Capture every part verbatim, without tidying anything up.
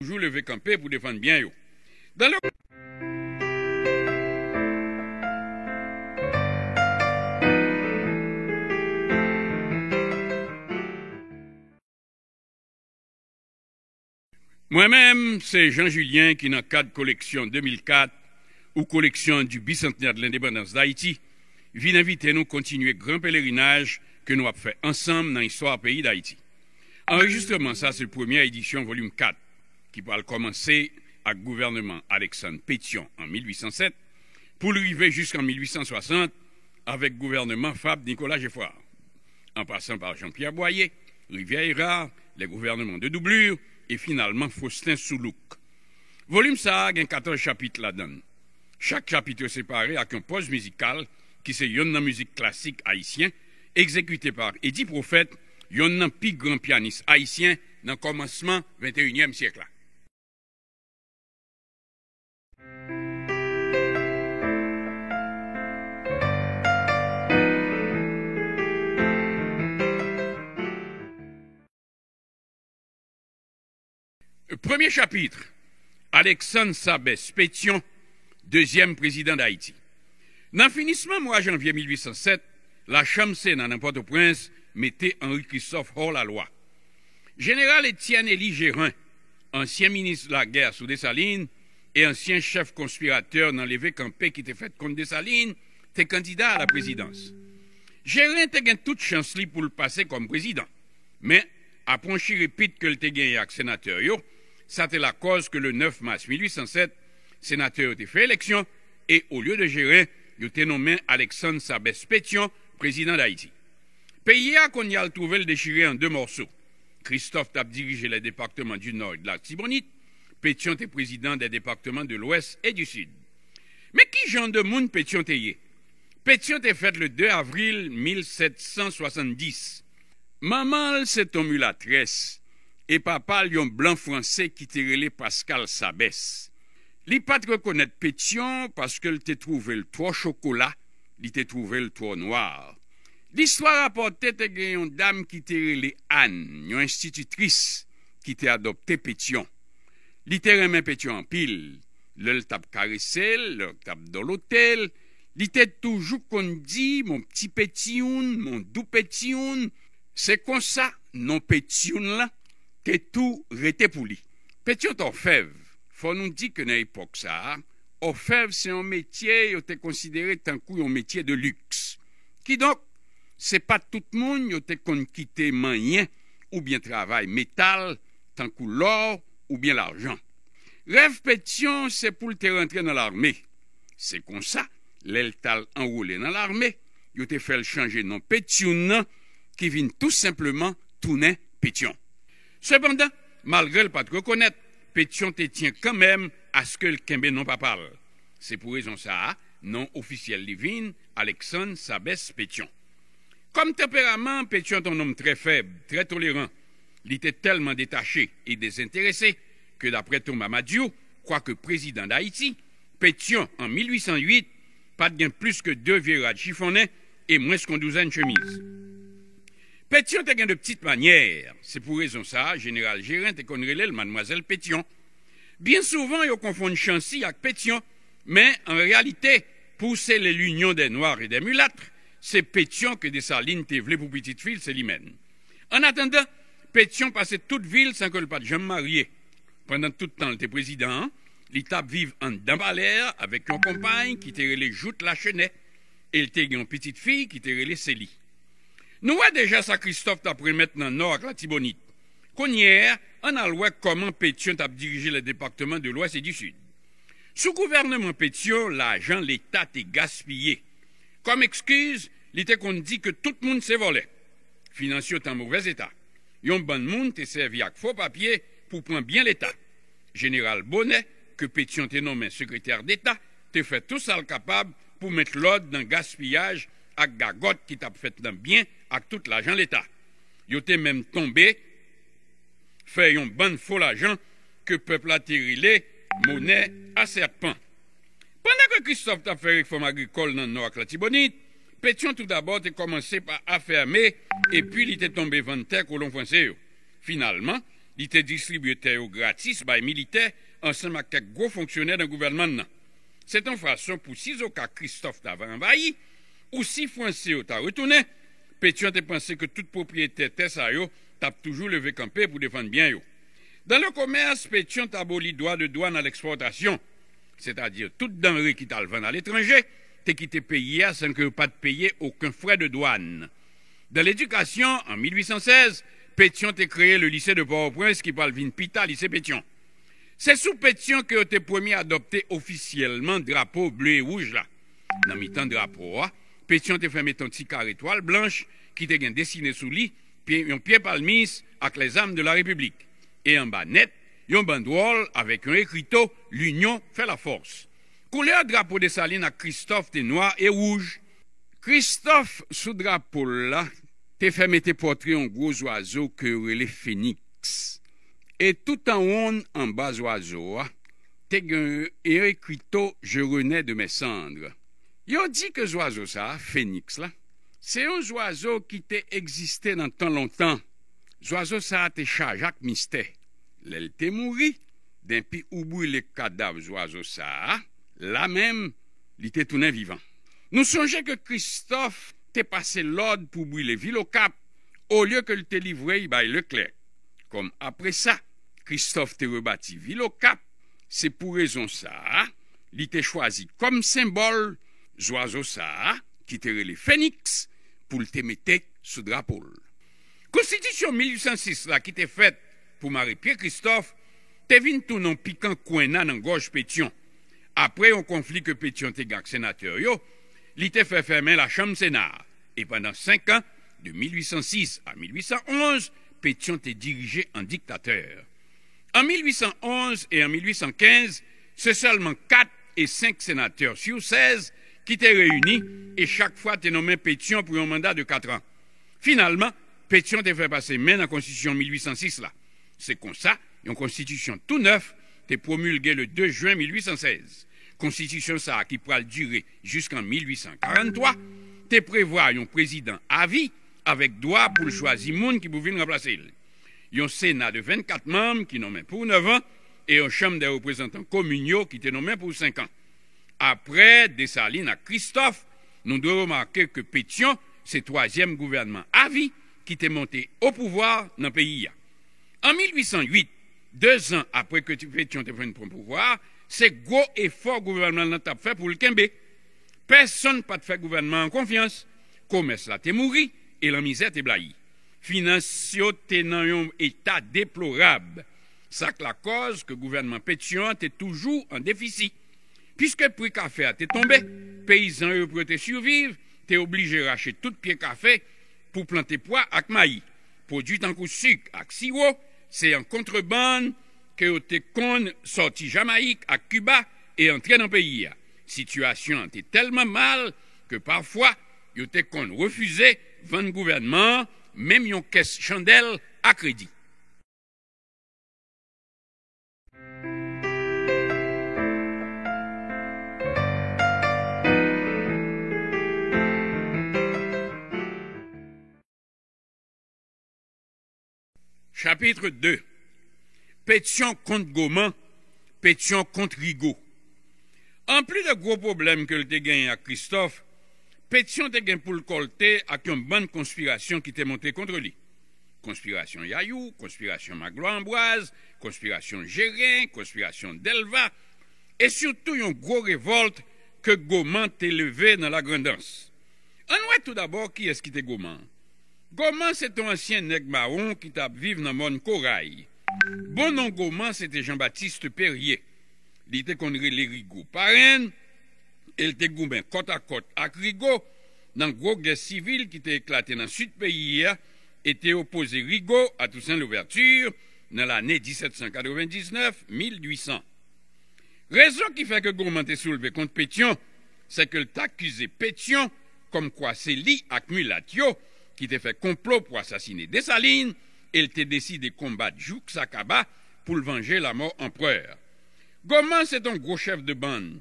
toujou leve kanpe pou defann byen yo. Dan le Mwen menm, se Jean Julien ki nan kad koleksyon de mil kat ou koleksyon du bicentenaire de l'indépendance d'Haïti, vin envite nou kontinye gran pelerinaj ke nou ap fè ansanm nan istwa peyi Dayiti. Anrejistreman sa se premyè edisyon volim kat ki pral kòmanse ak gouvènman Alexandre Pétion an mil uit san sèt pou l rive jiskan mil uit san swasant avèk gouvènman Fabre Nicolas Geffrard, an pasan pa Jean-Pierre Boyer, Rivière Hérard, les gouvernements de doublure e finalman Faustin Soulouque. Volim sa a gen katòz chapit ladan l. Chak chapit yo separe ak yon pòz mizikal ki se yonn nan mizik klasik ayisyen, egzekite pa Eddy Prophète, yonn nan pi gran pyanis ayisyen nan kòmansman venteyinyèm syèk la. Premye chapit, Alexandre Sabès Pétion, dezyèm prezidan Dayiti. Nan finisman mwa janvye mil uit san sèt, lachanm Sena nan Pòtoprens mete Henri Christophe hors la loi. Jeneral Etienne Élie Gérin, ansyen minis lagè sou Desalin e ansyen chèf konspiratè nan leve kanpe ki te fèt kont Desalin, te kandida a la prezidans. Gérin te gen tout chans li pou l pase kòm prezidan. Men, apre yon chirepit ke l te genyen ak senatè yo, sa te lakòz ke le nèf mas mil uit san sèt, senatè yo te fè eleksyon e, olye de Gérin, yo te nonmen Alexandre Sabès Pétion prezidan Dayiti. Peyi a kounye a l twouve l dechire an de mòso. Christophe t ap dirije le département du Nord e de Latibonit. Pétion te prezidan des départements de l'Ouest et du Sud. Men ki jan de moun Pétion te ye? Pétion te fèt le de avril mil sèt san swasanndis. Manman l se t on milatrès e papa l yon blan franse ki te rele Pascal Sabès. Li pa t rekonèt Pétion paske l te twouve l twò chokola, li te twouve l twò nwa. Listwa rapòte te gen yon dam ki te rele Ann, yon enstititris, ki te adopte Pétion. Li te renmen Pétion anpil. Lè l t ap karese l, lè l t ap dòlote l, li te toujou konn di, "Mon pti Pétioun, mon dou Pétioun." Se konsa, non Pétioun lan te tou rete pou li. Pétion t òfèv. Fò nou di ke nan epòk sa a, òfèv se yon metye yo te konsidere tankou yon metye de liks. Kidonk, se pa tout moun yo te konn kite manyen oubyen travay metal, tankou lò oubyen lajan. Rèv Pétion se pou l te rantre nan lame. Se konsa, lè l t al anwole nan lame, yo te fè l chanje non Pétioun nan, ki vin tou senpleman tounen Pétion. Sepandan, malgre l pa t rekonèt, Pétion te tyen kanmenm aske l kenbe non papa l. Se pou rezon sa a, non ofisyèl li vin Alexandre Sabès Pétion. Kòm tanperaman, Pétion te yon nonm trè fèb, trè toleran. Li te tèlman detache e dezenterese ke, daprè Thomas Madiou, kwake prezidan Dayiti, Pétion, an mil uit san uit, pa t gen plis ke de vye rad chifonnen e mwens ke yon douzèn chemiz. Pétion te gen de ptit manyè. Se pou rezon sa a, jeneral Gérin te konn rele l Madmwazèl Pétion. Byen souvan, yo konfonn Chancy ak Pétion, men, an reyalite, pou sele l'union des Noirs et des Mulattes, se Pétion ke Desalin te vle pou pitit fi l, Célimène. Annatandan, Pétion pase tout vi l san ke l pa t janm marye. Pandan tout tan l te prezidan an, li t ap viv anndan palè a avèk yon konpay ki te rele Jouthe Lachenais, e l te gen yon pitit fi ki te rele Célie. Nou wè deja sa Christophe t ap remèt nan Nò ak Latibonit. Kounye a, ann al wè kòman Pétion t ap dirije le département de l'Ouest et du Sud. Sou gouvènman Pétion, lajan Leta te gaspiye. Kòm ekskiz, li te konn di ke tout moun se vòlè. Finans yo te an movèz eta. Yon bann moun te sèvi ak fo papye pou pran byen Leta. Jeneral Bonnet, ke Pétion te nonmen sekretè deta, te fè tou sa l kapab pou met lòd nan gaspiyaj ak gagòt ki t ap fèt nan byen ak tout lajan Leta. Yo te menm tonbe fè yon bann fo lajan ke pèp la te rele monè a sèpan. Pandan ke Christophe t ap fè refòm agrikòl nan Nò ak Latibonit, Pétion toudabò te kòmanse pa afème, epi li te tonbe vann tè kolon franse yo. Finalman, Li te distribye tè yo gratis bay militè ansanm ak kèk gwo fonksyonè nan gouvènman nan. Se t yon fason pou sizoka Kristòf ta va anvayi, ou si Franse yo ta retounen, Petyon te panse ke tout pwopriyetè tè sa yo t ap toujou leve kanpe pou defann byen yo. Dans le commerce, Petyon t aboli dwa de dwàn a lekspòtasyon, sètadi tout danre ki t al vann aletranje te kite peyi a san ke yo pa t peye okenn frè de dwàn. Dans l'éducation, en mil uit san sèz, Petyon te kreye le lycée de Port-au-Prince ki pral vin pita Lise Petyon. Se sou Petyon ke yo te premye adopte ofisyèlman drapo ble e wouj la. Nan mitan drapo a, Petyon te fè met yon ti kare twal blanch ki te gen desine sou li pye, yon pye palmis ak les armes de la République. E anba nèt, yon bandwòl avèk yon ekrito, L'union fait la force. Koulè drapo Desalin ak Kristòf te nwa e wouj. Kristòf sou drapo l la te fè mete pòtre yon gwo zwazo ke yo rele feniks. E tout anwonn anba zwazo a, te gen yon ekrito Je renais de mes cendres. Yo di ke zwazo sa a, feniks la, se yon zwazo ki te egziste nan tan lontan. Zwazo sa a te chaje ak mistè. Lè l te mouri, denpi ou brile kadav zwazo sa a, la menm, li te tounen vivan. Nou sonje ke Kristòf te pase lòd pou brile vil Okap, olye ke l te livre y bay Leklè. Kòm apre sa, Kristòf te rebati vil Okap, se pou rezon sa a, li te chwazi kòm senbòl zwazo sa a, ki te rele feniks, pou l te mete sou drapo l. Konstitisyon mil uit san sis la ki te fèt pou mare pye Kristòf te vin tounen yon pikan kwenna nan gòj Petyon. Apre yon konfli ke Petyon te gen ak senatè yo, li te fè fèmen lachanm Sena a. E pandan senk an, de mil uit san sis a mil uit san onz, Petyon te dirije an diktatè. An mil uit san onz e an mil uit san kenz, se sèlman kat e senk senatè sou sèz ki te reyini e chak fwa te nonmen Petyon pou yon manda de kat an. Finalman, Petyon te fè pase men nan konstitisyon mil uit san sis la. Se konsa, yon konstitisyon tou nèf te pwomilge le de jen mil uit san sèz. Konstitisyon sa a, ki pral dire jiskan mil uit san karant twa, te prevwa yon prezidan avi avèk dwa pou l chwazi moun ki pou vin ranplase l. Yon Sena de vennkat manm ki nonmen pou nèf an e yon Chanm dè reprezantan komin yo ki te nonmen pou senk an. Apre Desalin ak Kristòf, nou dwe remake ke Petyon se twazyèm gouvènman avi ki te monte o pouvwa nan peyi a. An mil uit san uit, dezan apre ke Petyon te fin pran pouvwa a, se gwo efò gouvènman an t ap fè pou l kenbe. Pèsonn pa t fè gouvènman an konfyans. Komès la te mouri e lanmizè te blayi. Finans yo te nan yon eta deplorab. Sa k lakòz ke gouvènman Petyon an te toujou an defisi. Piske pri kafe a te tonbe, peyizan yo, pou yo te siviv, te oblije rache tout pye kafe pou plante pwa ak mayi. Pwodui tankou sik ak siwo, se an kontrebann ke yo te konn sòti Jamayik ak Kiba e antre nan peyi a. Sitiyasyon an te tèlman mal ke pafwa yo te konn refize vann gouvènman an menm yon kès chandèl a kredi. Chapit de. Petyon kont Goman, Petyon kont Rigo. Anplis de gwo pwoblèm ke l te genyen ak Kristòf, Petyon te gen pou l kòlte ak yon bann konspirasyon ki te monte kont li. Konspirasyon Yayou, konspirasyon Maglwa Anbwaz, konspirasyon Jeren, konspirasyon Dèlva, e sitou yon gwo revòlt ke Goman te leve nan Lagrandans. Ann wè toudabò kiyès ki te Goman. Goman se te yon ansyen nèg mawon ki t ap viv nan mòn Koray. Bon non Goman se te Jean-Baptiste Périer. Li te konn rele Rigo parenn, e l te goumen kòtakòt ak Rigo nan gwo gè sivil ki te eklate nan sid peyi a e te opoze Rigo a Toussaint Louverture nan lane disèt san katrevendiznèf, mil uit san. Rezon ki fè ke Goman te soulve kont Petyon, se ke l t akize Petyon kòmkwa se li ak milat yo ki te fè konplo pou asasine Desalin, e l te deside konbat jouk sa kaba pou l vanje lamò anprè a. Goman se t on gwo chèf de bann.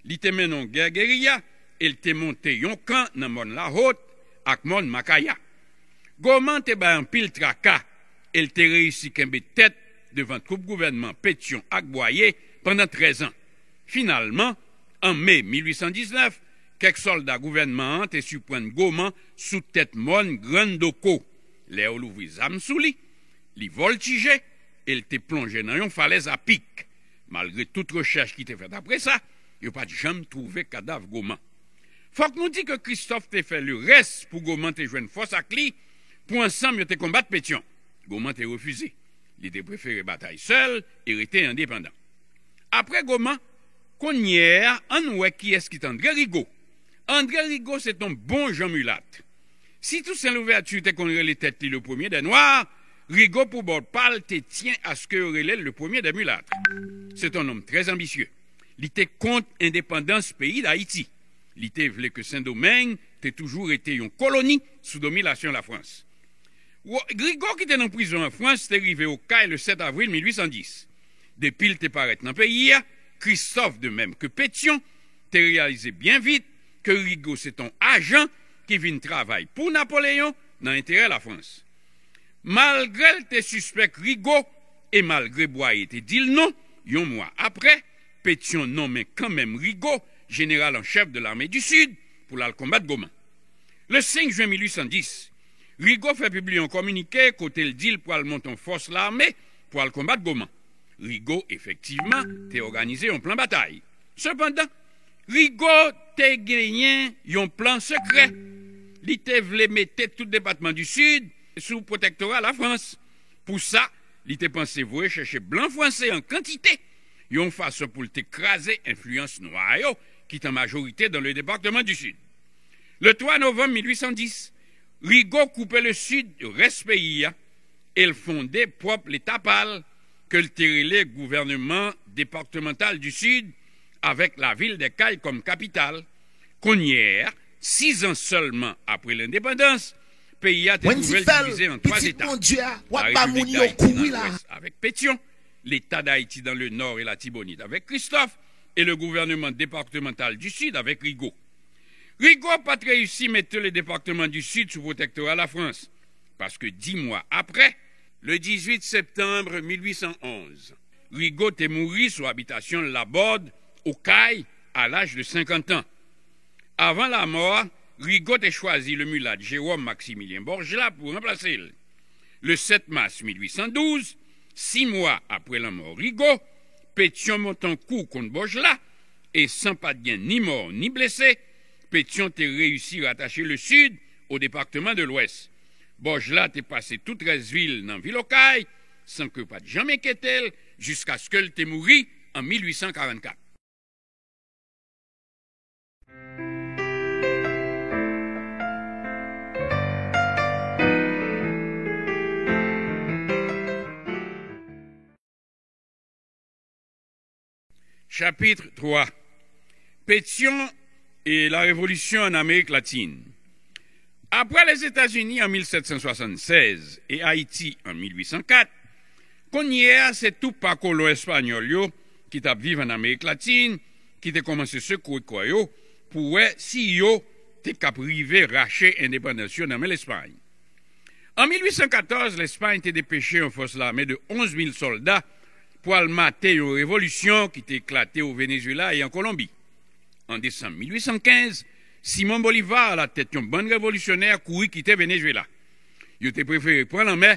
Li te mennen yon gè geriya e l te monte yon kan nan mòn Lahot ak mòn Makaya. Goman te bay anpil traka e l te reyisi kenbe tèt devan twoup gouvènman Petyon ak Bwaye pandan trèz an. Finalman, an me mil uit san diznèf, kèk sòlda gouvènman an te siprann Goman sou tèt mòn Grann Doko. Lè yo louvri zam sou li, li vòltije e l te plonje nan yon falèz apik. Malgre tout rechèch ki te fèt apre sa, yo pa t janm twouve kadav Goman. Fòk nou di ke Kristòf te fè lerès pou Goman te jwenn fòs ak li, pou ansanm yo te konbat Petyon. Goman te refize. Li te prefere batay sèl e rete endepandan. Apre Goman, kounye a, ann wè kiyès ki t André Rigaud. André Rigaud se t on bon jan milat. Si Toussaint Louverture te konn rele tèt li le premier des Noirs, Rigaud pou bò pa l te tyen aske yo rele l le premier des mulâtres. Se t on nonm trè anbisye. Li te kont endepandans peyi Dayiti. Li te vle ke Sendomeng te toujou rete yon koloni sou dominasyon Lafrans. Wo-, Rigaud ki te nan prizon an Frans te rive Okay le sèt avril mil uit san dis. Depi l te parèt nan peyi a, Kristòf, de menm ke Petyon, te reyalize byen vit ke Rigaud se t on ajan ki vin travay pou Napoleyon nan enterè Lafrans. Malgre l te sispèk Rigaud e malgre Bwaye te di l non, yon mwa apre, Petyon nonmen kanmenm Rigaud jeneral an chèf de l'armée du Sud pou l al konbat Goman. Le senk jen mil uit san dis, Rigaud fè pibliye yon kominike kote l di l pral monte yon fòs lame pou al konbat Goman. Rigaud, efektivman, te òganize yon plan batay. Sepandan, Rigaud te genyen yon plan sekrè. Li te vle mete tout depatman di Sid sou pwotèktora Lafrans. Pou sa, li te panse voye chèche blan franse an kantite, yon fason pou l te kraze enfliyans nwa yo ki t an majorite dans le département du Sud. Le twa novanm mil uit san dis, Rigaud koupe le Sid de rès peyi a e l fonde pwòp leta pa l ke l te rele Gouvernement Départemental du Sud, avèk lavil dè Kay kòm kapital. Kounye a, sizan sèlman apre lendepandans, peyi a te twouve l divize an twa eta. La Repiblik Dayiti nan Lwès avèk Petyon, Leta Dayiti dans le Nord et Latibonit avèk Kristòf, e le Gouvernement Départemental du Sud avèk Rigaud. Rigaud pa t reyisi mete le département du Sud sou pwotèktora Lafrans, paske dis mwa apre, le dizuit septanm mil uit san onz, Rigaud te mouri sou abitasyon l Labòd, Okay, a laj de senkant an. Avan lanmò a, Rigaud te chwazi le milat Jérôme Maximilien Borgela pou ranplase l. Le sèt mas mil uit san douz, sis mwa apre lanmò Rigaud, Petyon monte an kou kont Borgela, e san pa t gen ni mò ni blese, Petyon te reyisi ratache le Sid o depatman de Lwès. Borgela te pase tout rès vil nan vil Okay, san ke yo pa t janm enkyete l, jiskaske l te mouri an mil uit san karannkat. Chapitre trois. Pétion et la Révolution en Amérique latine. Apre Lèzetazini an mil sèt san swasannsèz e Ayiti an mil uit san kat, kounye a se tou pa kolon espanyòl yo ki t ap viv ann Amerik Latin ki te kòmanse sekwe kò yo pou wè si yo te kab rive rache endepandans yo nan men Lespay. An mil uit san katòz, Lespay te depeche yon fòs lame de onz mil sòlda pou al mate yon revolisyon ki te eklate o Venezuela e an Kolonbi. An desanm mil uit san kenz, Simon Bolivar, alatèt yon bann revolisyonè, kouri kite Venezuela. Yo te prefere pran lanmè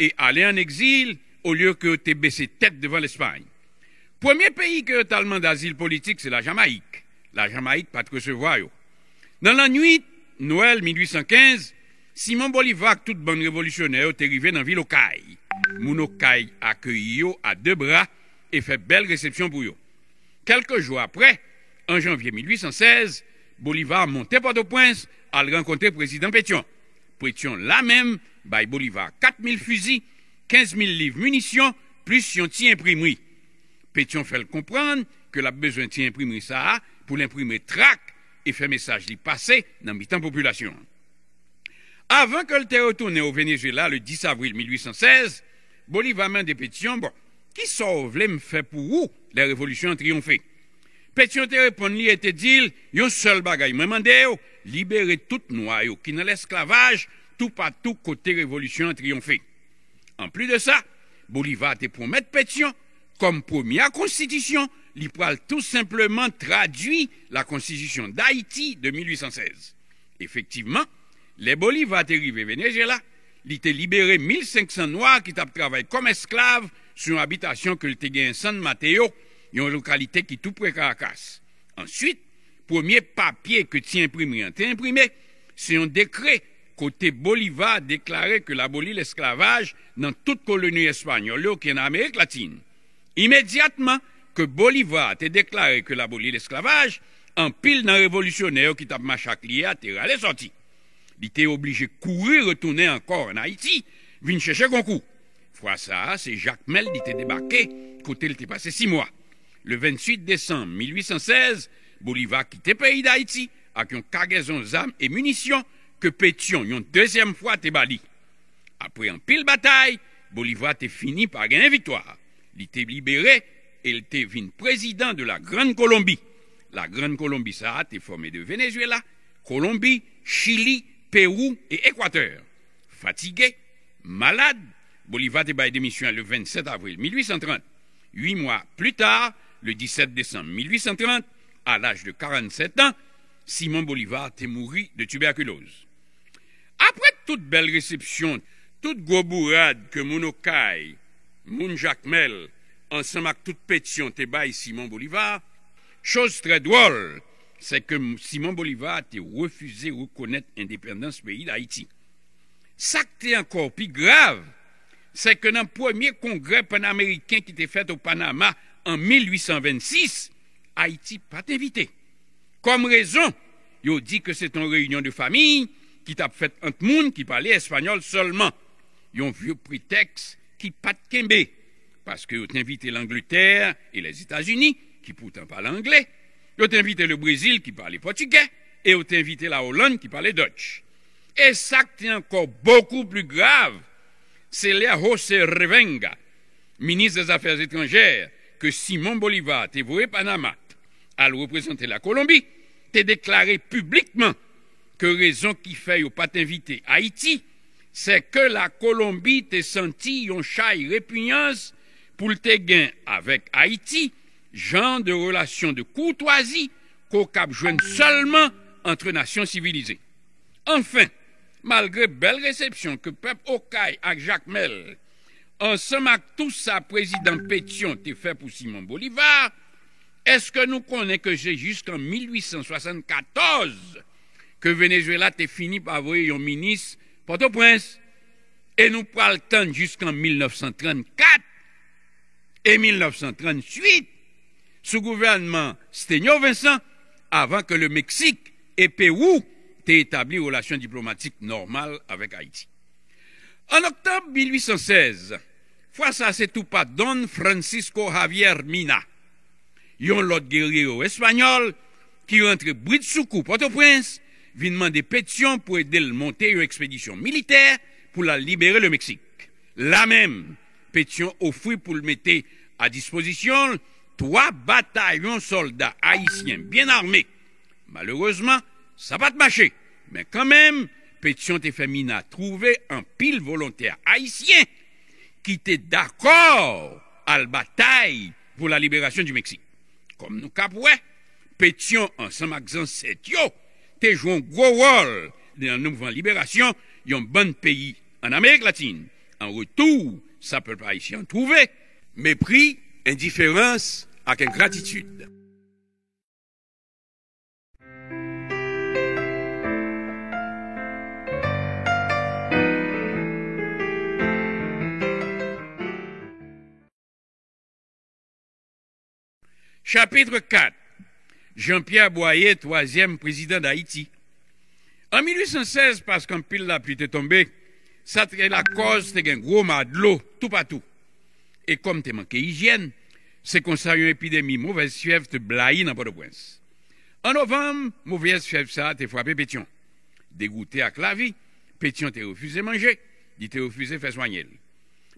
e ale ann egzil olye ke yo te bese tèt devan Lespay. Premye peyi ke yo t al mande azil politik, se Lajamayik. Lajamayik pa t resevwa yo. Nan lannwit Nwèl mil uit san kenz, Simon Bolivar ak tout bann revolisyonè yo te rive nan vil Okay. Moun Okay akeyi yo a de bra e fè bèl resepsyon pou yo. Kèlke jou apre, an janvye mil uit san sèz, Bolivar monte Pòtoprens al rankontre prezidan Petyon. Petyon la menm bay Bolivar kat mil fizi, kenz mil liv minisyon, plis yon ti enprimri. Petyon fè l konprann ke l ap bezwen ti enprimri sa a pou l enprime trak e fè mesaj li pase nan mitan popilasyon an. Avan ke l te retounen o Venezuela le dis avril mil uit san sèz, Bolivar mande Petyon, "Bon, kisa w vle m fè pou ou lè revolisyon an triyonfe?" Petyon te reponn li e te di l, "Yon sèl bagay mwen mande w, libere tout nwa yo ki nan lesklavaj toupatou kote revolisyon an triyonfe." Anplis de sa, Boliva te pwomèt Petyon, kòm premye a konstitisyon, li pral tou senpleman tradui la Constitution d'Haïti de mil uit san sèz. Efektivman, lè Boliva te rive Venezyela, li te libere mil senk san nwa ki t ap travay kòm esklav sou yon abitasyon ke l te genyen San Mateo, yon lokalite ki tou pre Karakas. Answit, premye papye ke ti enprimri an te enprime, se yon dekrè kote Boliva deklare ke l aboli lesklavaj nan tout koloni espanyòl yo ki an Amerik Latin. Imedyatman ke Boliva te deklare ke l aboli lesklavaj, anpil nan revolisyonè yo ki t ap mache ak li a te rale sòti. Li te oblije kouri retounen ankò ann Ayiti, vin chèche konkou. Fwa sa a, se Jakmèl li te debake, kote l te pase sis mwa. Le venntuit desanm mil uit san sèz, Boliva kite peyi Dayiti ak yon kagèzon zam e minisyon ke Petyon, yon dezyèm fwa, te ba li. Apre anpil batay, Boliva te fini pa genyen viktwa. Li te libere e l te vin prezidan de la Grande Colombie. La Grande Colombie sa a te fòme de Venezuela, Kolonbi, Chili, Pewou e Ekwatè. Fatige, malad, Boliva te bay demisyon an le vennsèt avril mil uit san trant. Uit mwa pli ta, le disèt desanm mil uit san trant, a laj de karannsèt an, Simon Boliva te mouri de tibèkiloz. Apre tout bèl resepsyon, tout gwo bourad ke moun Okay, moun Jakmèl, ansanm ak tout Petyon te bay Simon Boliva, choz trè dwòl, se ke Simon Boliva te refize rekonèt endepandans peyi Dayiti. Sa k te ankò pi grav, se ke nan premye kongrè panameriken ki te fèt o Panama an mil uit san vennsis, Ayiti pa t envite. Kòm rezon, yo di ke se t on reyinyon de famiy ki t ap fèt ant moun ki pale espanyòl sèlman. Yon vye pretèks ki pa t kenbe, paske yo te envite Langletè e Lèzetazini, ki poutan pale angle, yo te envite le Brezil, ki pale pòtigè, e yo te envite la Olann, ki pale Dutch. E sa k te ankò bokou pli grav, se lè José Revenga, minis dèzafè etranjè ke Simon Bolivar te voye Panama al reprezante Lakolonbi, te deklare piblikman ke rezon ki fè yo pa t envite Ayiti, se ke Lakolonbi te santi yon chay repinyans pou l te gen avèk Ayiti, jan de relasyon de koutwazi ke w kab jwenn sèlman ant nasyon sivilize. Anfen, malgre bèl resepsyon ke pèp Okay ak Jakmèl, ansanm ak tou sa prezidan Petyon te fè pou Simon Bolivar, èske nou konnen ke se jiskan mil uit san swasannkatòz ke Venezuela te fini pa voye yon minis Pòtoprens, e nou pral tann jiskan mil nèf san trannkat e mil nèf san tranntuit sou gouvènman Stenyo Vincent avan ke le Meksik e Pewou te etabli relasyon diplomatik nòmal avèk Ayiti. An oktob mil uit san sèz, fwa sa se tou pa Don Francisco Javier Mina, yon lòt geryewo espanyòl ki rantre bridsoukou Pòtoprens, vin mande Petyon pou ede l monte yon ekspedisyon militè pou l al libere le Meksik. La menm, Petyon ofri pou l mete a dispozisyon l twa batayon sòlda ayisyen byen ame. Malerezman, sa pa t mache, men kanmenm, Petyon te fè Mina twouve anpil volontè ayisyen ki te dakò al batay pou la liberasyon di Meksik. Kòm nou kab wè, Petyon ansanm ak zansèt yo te jwe yon gwo wòl nan mouvman liberasyon yon bann peyi ann Amerik Latin. An retou, sa pèp ayisyen an twouve, mepri, endiferans ak engratitid. Chapit kat. Jean-Pierre Boyer, twazyèm prezidan Dayiti. An mil uit san sèz, paske anpil lapli te tonbe, sa te lakòz te gen gwo ma dlo toupatou. E kòm te manke ijyèn, se konsa yon epidemi movèz fyèv te blayi nan Pòtoprens. An novanm, movèz fyèv sa a te frape Petyon. Degoute ak lavi, Petyon te refize manje, li te refize fè swanye l.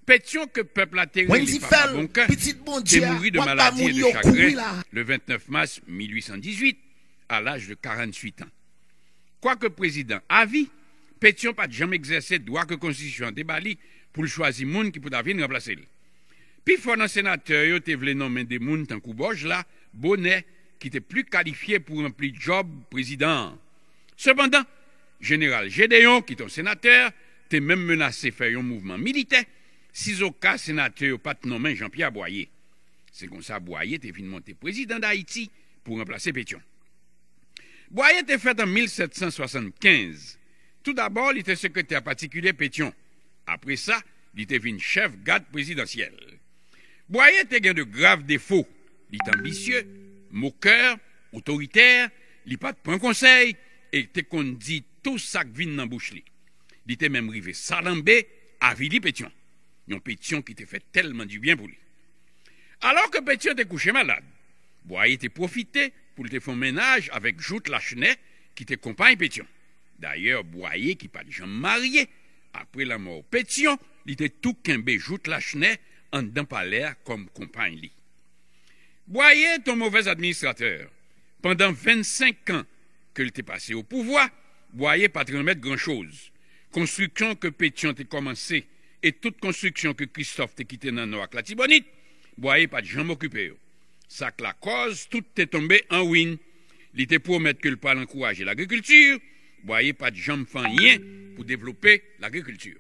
Petyon ke pèp la te rele Papa Bonkè te mouri de maladi e de chagren le vennèf mas mil uit san dizuit, a laj de karantuit an. Kwake prezidan avi, Petyon pa t janm egzèse dwa ke konstitisyon an te ba li pou l chwazi moun ki pou ta vin ranplase l. Pifò nan senatè yo te vle nonmen de moun tankou Bòj la, Bonè, ki te pli kalifye pou ranpli djòb prezidan an. Sepandan, Jeneral Gédéon, ki te yon senatè, te menm menase fè yon mouvman militè sizoka senatè yo pa t nonmen Jean Pierre Boyer. Se konsa Boyer te vin monte prezidan Dayiti pou ranplase Pétion. Boyer te fèt an mil sèt san swasannkenz. Toudabò, li te sekretè patikilye Pétion. Apre sa, li te vin chèf gad prezidansyèl. Boyer te gen de grav defo. Li t anbisye, mokè, otoritè, li pa t pran konsèy e te konn di tou sa k vin nan bouch li. Li te menm rive salanbe, avili Pétion, yon Pétion ki te fè tèlman dibyen pou li. Alò ke Pétion te kouche malad, Boyer te pwofite pou l te fè yon mennaj avèk Jouthe Lachenay, ki te konpay Pétion. Dayè, Boyer, ki pa t janm marye, apre lanmò Pétion, li te tou kenbe Jouthe Lachenay anndan palè a kòm konpay li. Boyer te yon movèz administratè. Pandan vennsenk an ke l te pase o pouvwa, Boyer pa t renmèt gran choz. Konstriksyon ke Pétion te kòmanse e tout konstriksyon ke Christophe te kite nan Nò ak Latibonit, Boyer pa t janm okipe yo. Sa k lakòz tout te tonbe an win. Li te pwomèt ke l pral ankouraje lagrikilti, Boyer pa t janm fè anyen pou devlope lagrikilti.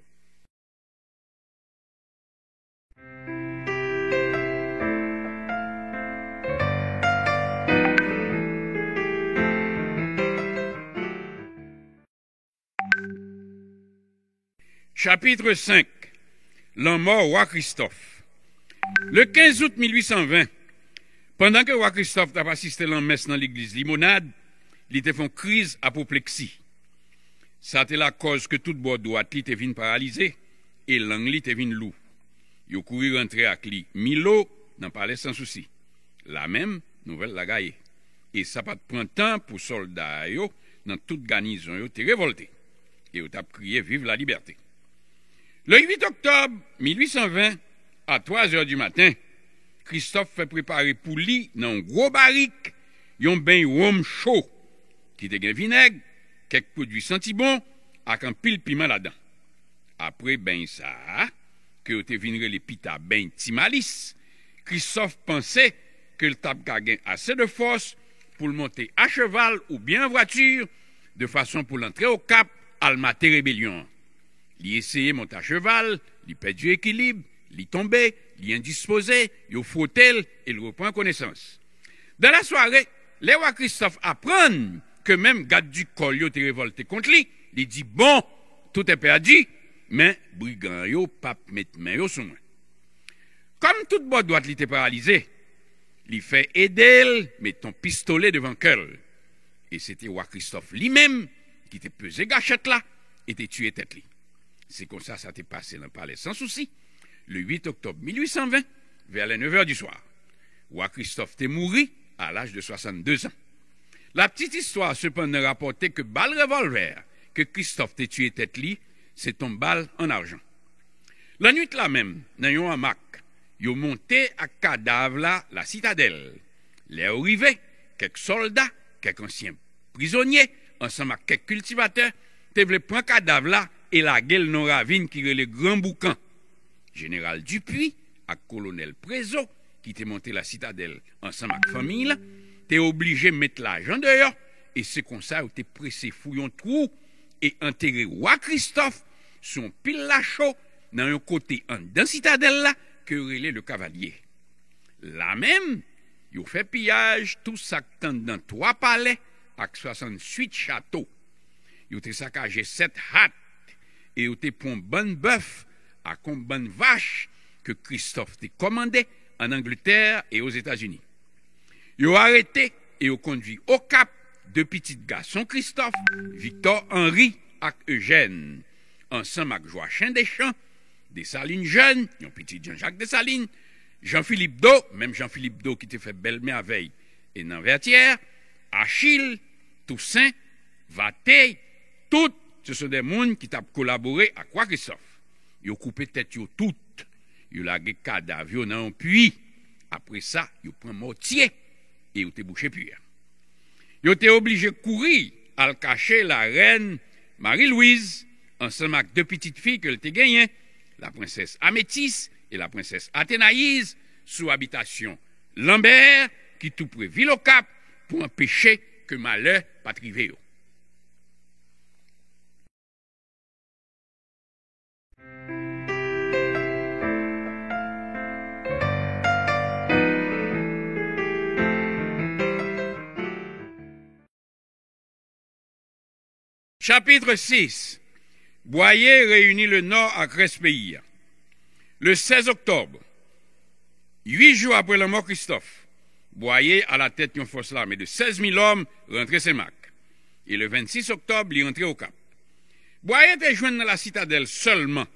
Chapit senk. Lanmò wa Kristòf. Le kenz out mil uit san ven, pandan ke wa Kristòf t ap asiste lanmès nan legliz Limonad, li te fè yon kriz apopleksi. Sa te lakòz ke tout bò dwat li te vin paralize e lang li te vin lou. Yo kouri rantre ak li Milo nan palè Sansousi. Lamenm, nouvèl la gaye. E sa pa t pran tan pou sòlda yo nan tout ganizon yo te revòlte. E yo t ap kriye viv lalibète. Le uit oktòb mil uit san ven, a twa zè di maten, Kristòf fè prepare pou li nan yon gwo barik yon beny wonm cho ki te gen vinèg, kèk pwodui santi bon ak anpil piman ladan. Apre beny sa a, ke yo te vin rele pita beny Ti Malis, Kristòf panse ke l t ap ka gen ase de fòs pou l monte acheval oubyen an vwati, de fason pou l antre Okap al mate rebelyon an. Li eseye monte acheval, li pèdi ekilib, li tonbe, li endispoze, yo fwote l e l repran konesans. Dan lasware, lè wa Kristòf aprann ke menm gad di kò l yo te revòlte kont li, li di, "Bon, tout est perdu," men brigan yo p ap met men yo sou mwen. Kòm tout bò dwat li te paralize, li fè ede l met yon pistole devan kè l. E se te wa Kristòf li menm ki te peze gachèt la e te tiye tèt li. Se konsa sa te pase nan palè Sansousi, le uit oktòb mil uit san ven, vè lè nevè di swa. Wa Kristòf te mouri a laj de swasanndezan. La petite histoire, sepandan, rapòte ke bal revòlvè ke Kristòf te tiye tèt li, se t on bal an ajan. Lannwit la menm, nan yon anmak, yo monte ak kadav la Lasitadèl. Lè yo rive, kèk sòlda, kèk ansyen prizonye, ansanm ak kèk kiltivatè, te vle pran kadav la e lage l nan yon ravin ki rele Gran Boukan. Jeneral Dupuy ak kolonèl Prézot, ki te monte Lasitadèl ansanm ak fanmiy la, te oblije met lajan deyò, e se konsa yo te prese fouye yon twou e antere wa Kristòf sou yon pil lacho nan yon kote anndan sitadèl la ke yo rele Le Cavalier. La menm, yo fè piyaj tou sa k t anndan twa palè ak swasannuit chato. Yo te sakaje sèt hat e yo te pran yon bann bèf ak yon bann vach ke Kristòf te kòmande ann Angletè e Ozetazini. Yo arete e yo kondui Okap de pitit gason Kristòf, Victor Henry ak Eugène, ansanm ak Joachim Deschamps, Desalin Jèn, yon pitit Jean-Jacques Dessalines, Jean Philippe Deau, menm Jean Philippe Deau ki te fè bèl mèvèy e nan Vètyè, Achille, Toussaint, Vatté, tout se sont des moun ki t ap kolabore ak wa Kristòf. Yo koupe tèt yo tout. Yo lage kadav yo nan yon pwi. Apre sa, yo pran mòtye e yo te bouche pwi a. Yo te oblije kouri al kache larèn Marie Louise ansanm ak de pitit fi ke l te genyen, la prensès Ametis e la prensès Atenayiz sou abitasyon Lanbè ki tou pre vil Okap pou anpeche ke malè pa t rive yo. Chapit sis. Bwaye reyini le Nò ak rès peyi a. Le sèz oktòb, uit jou apre lanmò Kristòf, Bwaye, alatèt yon fòs lame de sèz mil òm, rantre Senmak. E le vennsis oktòb, li rantre Okap. Bwaye te jwenn nan Lasitadèl sèlman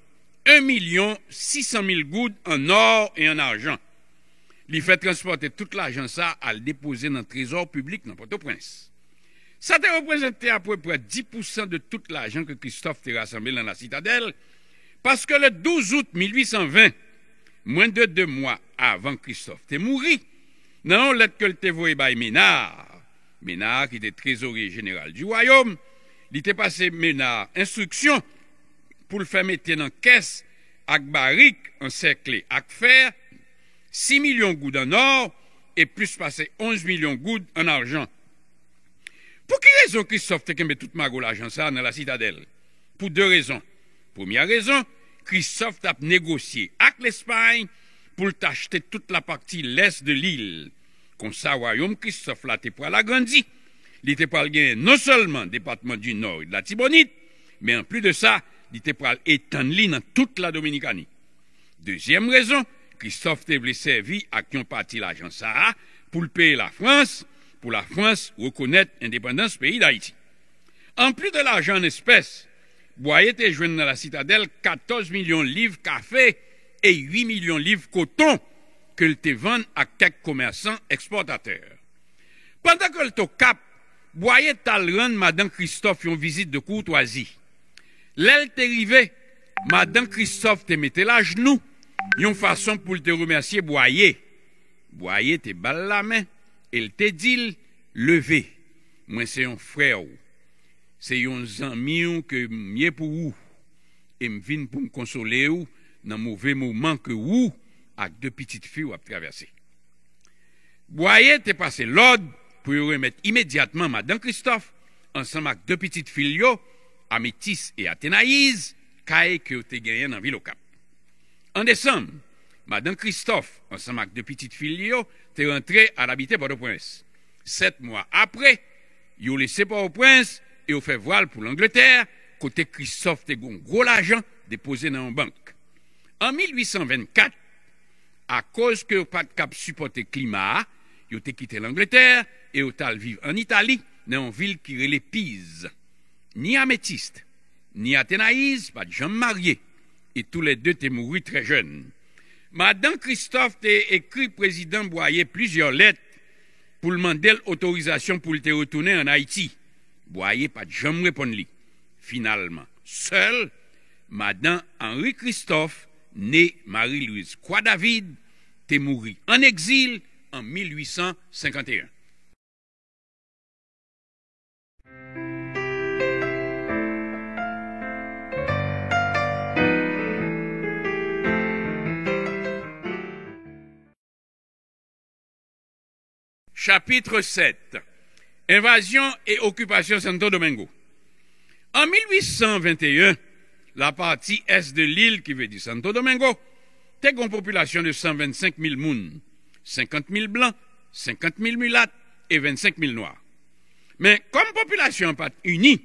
en milyon sis san mil goud an nò e an ajan. Li fè transpòte tout lajan sa a al depoze nan trezò piblik nan Pòtoprens. Sa te reprezante apeprè dis pousan de tout lajan ke Kristòf te rasanble nan Lasitadèl, paske le douz out mil uit san ven, mwens de de mwa avan Kristòf te mouri, nan yon lèt ke l te voye bay Menar, Menar ki te trezorye jeneral di wayòm, li te pase Menar enstriksyon pou l fè mete nan kès ak barik ansèkle ak fè, sis milyon goud an nò e plis pase onz milyon goud an ajan. Pou ki rezon Kristòf te kenbe tout mago lajan sa a nan Lasitadèl? Pou de rezon. Premyè rezon, Kristòf t ap negosye ak Lespay pou l t achte tout lapati lès de lil. Konsa, wayòm Kristòf la te pral agrandi. Li te pral genyen non sèlman depatman di Nò e de Latibonit, men anplis de sa, li te pral etann li nan tout Ladominikani. Dezyèm rezon, Kristòf te vle sèvi ak yon pati lajan sa a pou l peye Lafrans, pou Lafrans rekonèt endepandans peyi Dayiti. Anplis de lajan an espès, Bwaye te jwenn nan Lasitadèl katòz milyon liv kafe e uit milyon liv koton ke l te vann ak kèk komèsan ekspòtatè. Pandan ke l t Okap, Bwaye t al rann madan Kristòf yon vizit de koutwazi. Lè l te rive, madan Kristòf te mete l ajnou yon fason pou l te remèsye Bwaye. Bwaye te ba l lamen e l te di l, "Leve, mwen se yon frè w, se yon zanmi w ke m ye pou ou, e m vin pou m konsole w nan move moman ke ou ak de pitit fi w ap travèse." Bwaye te pase lòd pou yo remèt imedyatman madan Kristòf ansanm ak de pitit fi l yo, Ametis e Atenayiz, kay ke yo te genyen nan vil Okap. An desanm, madan Kristòf ansanm ak de pitit fi l yo te rantre al abite Pòtoprens. Sèt mwa apre, yo lese Pòtoprens e yo fè vwal pou Langletè, kote Kristòf te gen yon gwo lajan depoze nan yon bank. An mil uit san vennkat, akoz ke yo pa t kab sipòte klima a, yo te kite Langletè e yo t al viv ann Itali, nan yon vil ki rele Piz. Ni Ametist, ni Atenayiz pa t janm marye, e toulède te mouri trè jèn. Madan Kristòf te ekri prezidan Bwaye plizyè lèt pou l mande l otorizasyon pou l te retounen ann Ayiti. Bwaye pa t janm reponn li. Finalman, sèl madan Anri Kristòf, ne Mari Lwiz Kwa David, te mouri ann egzil an mil uit san senkanteyen. Chapit sèt. Envazyon e okipasyon Santo Domingo. An mil uit san venteyen, lapati ès de lil, ki vle di Santo Domingo, te gen yon popilasyon de san vennsenk mil moun, senkant mil blan, senkant mil milat e vennsenk mil nwa. Men, kòm popilasyon an pa t ini,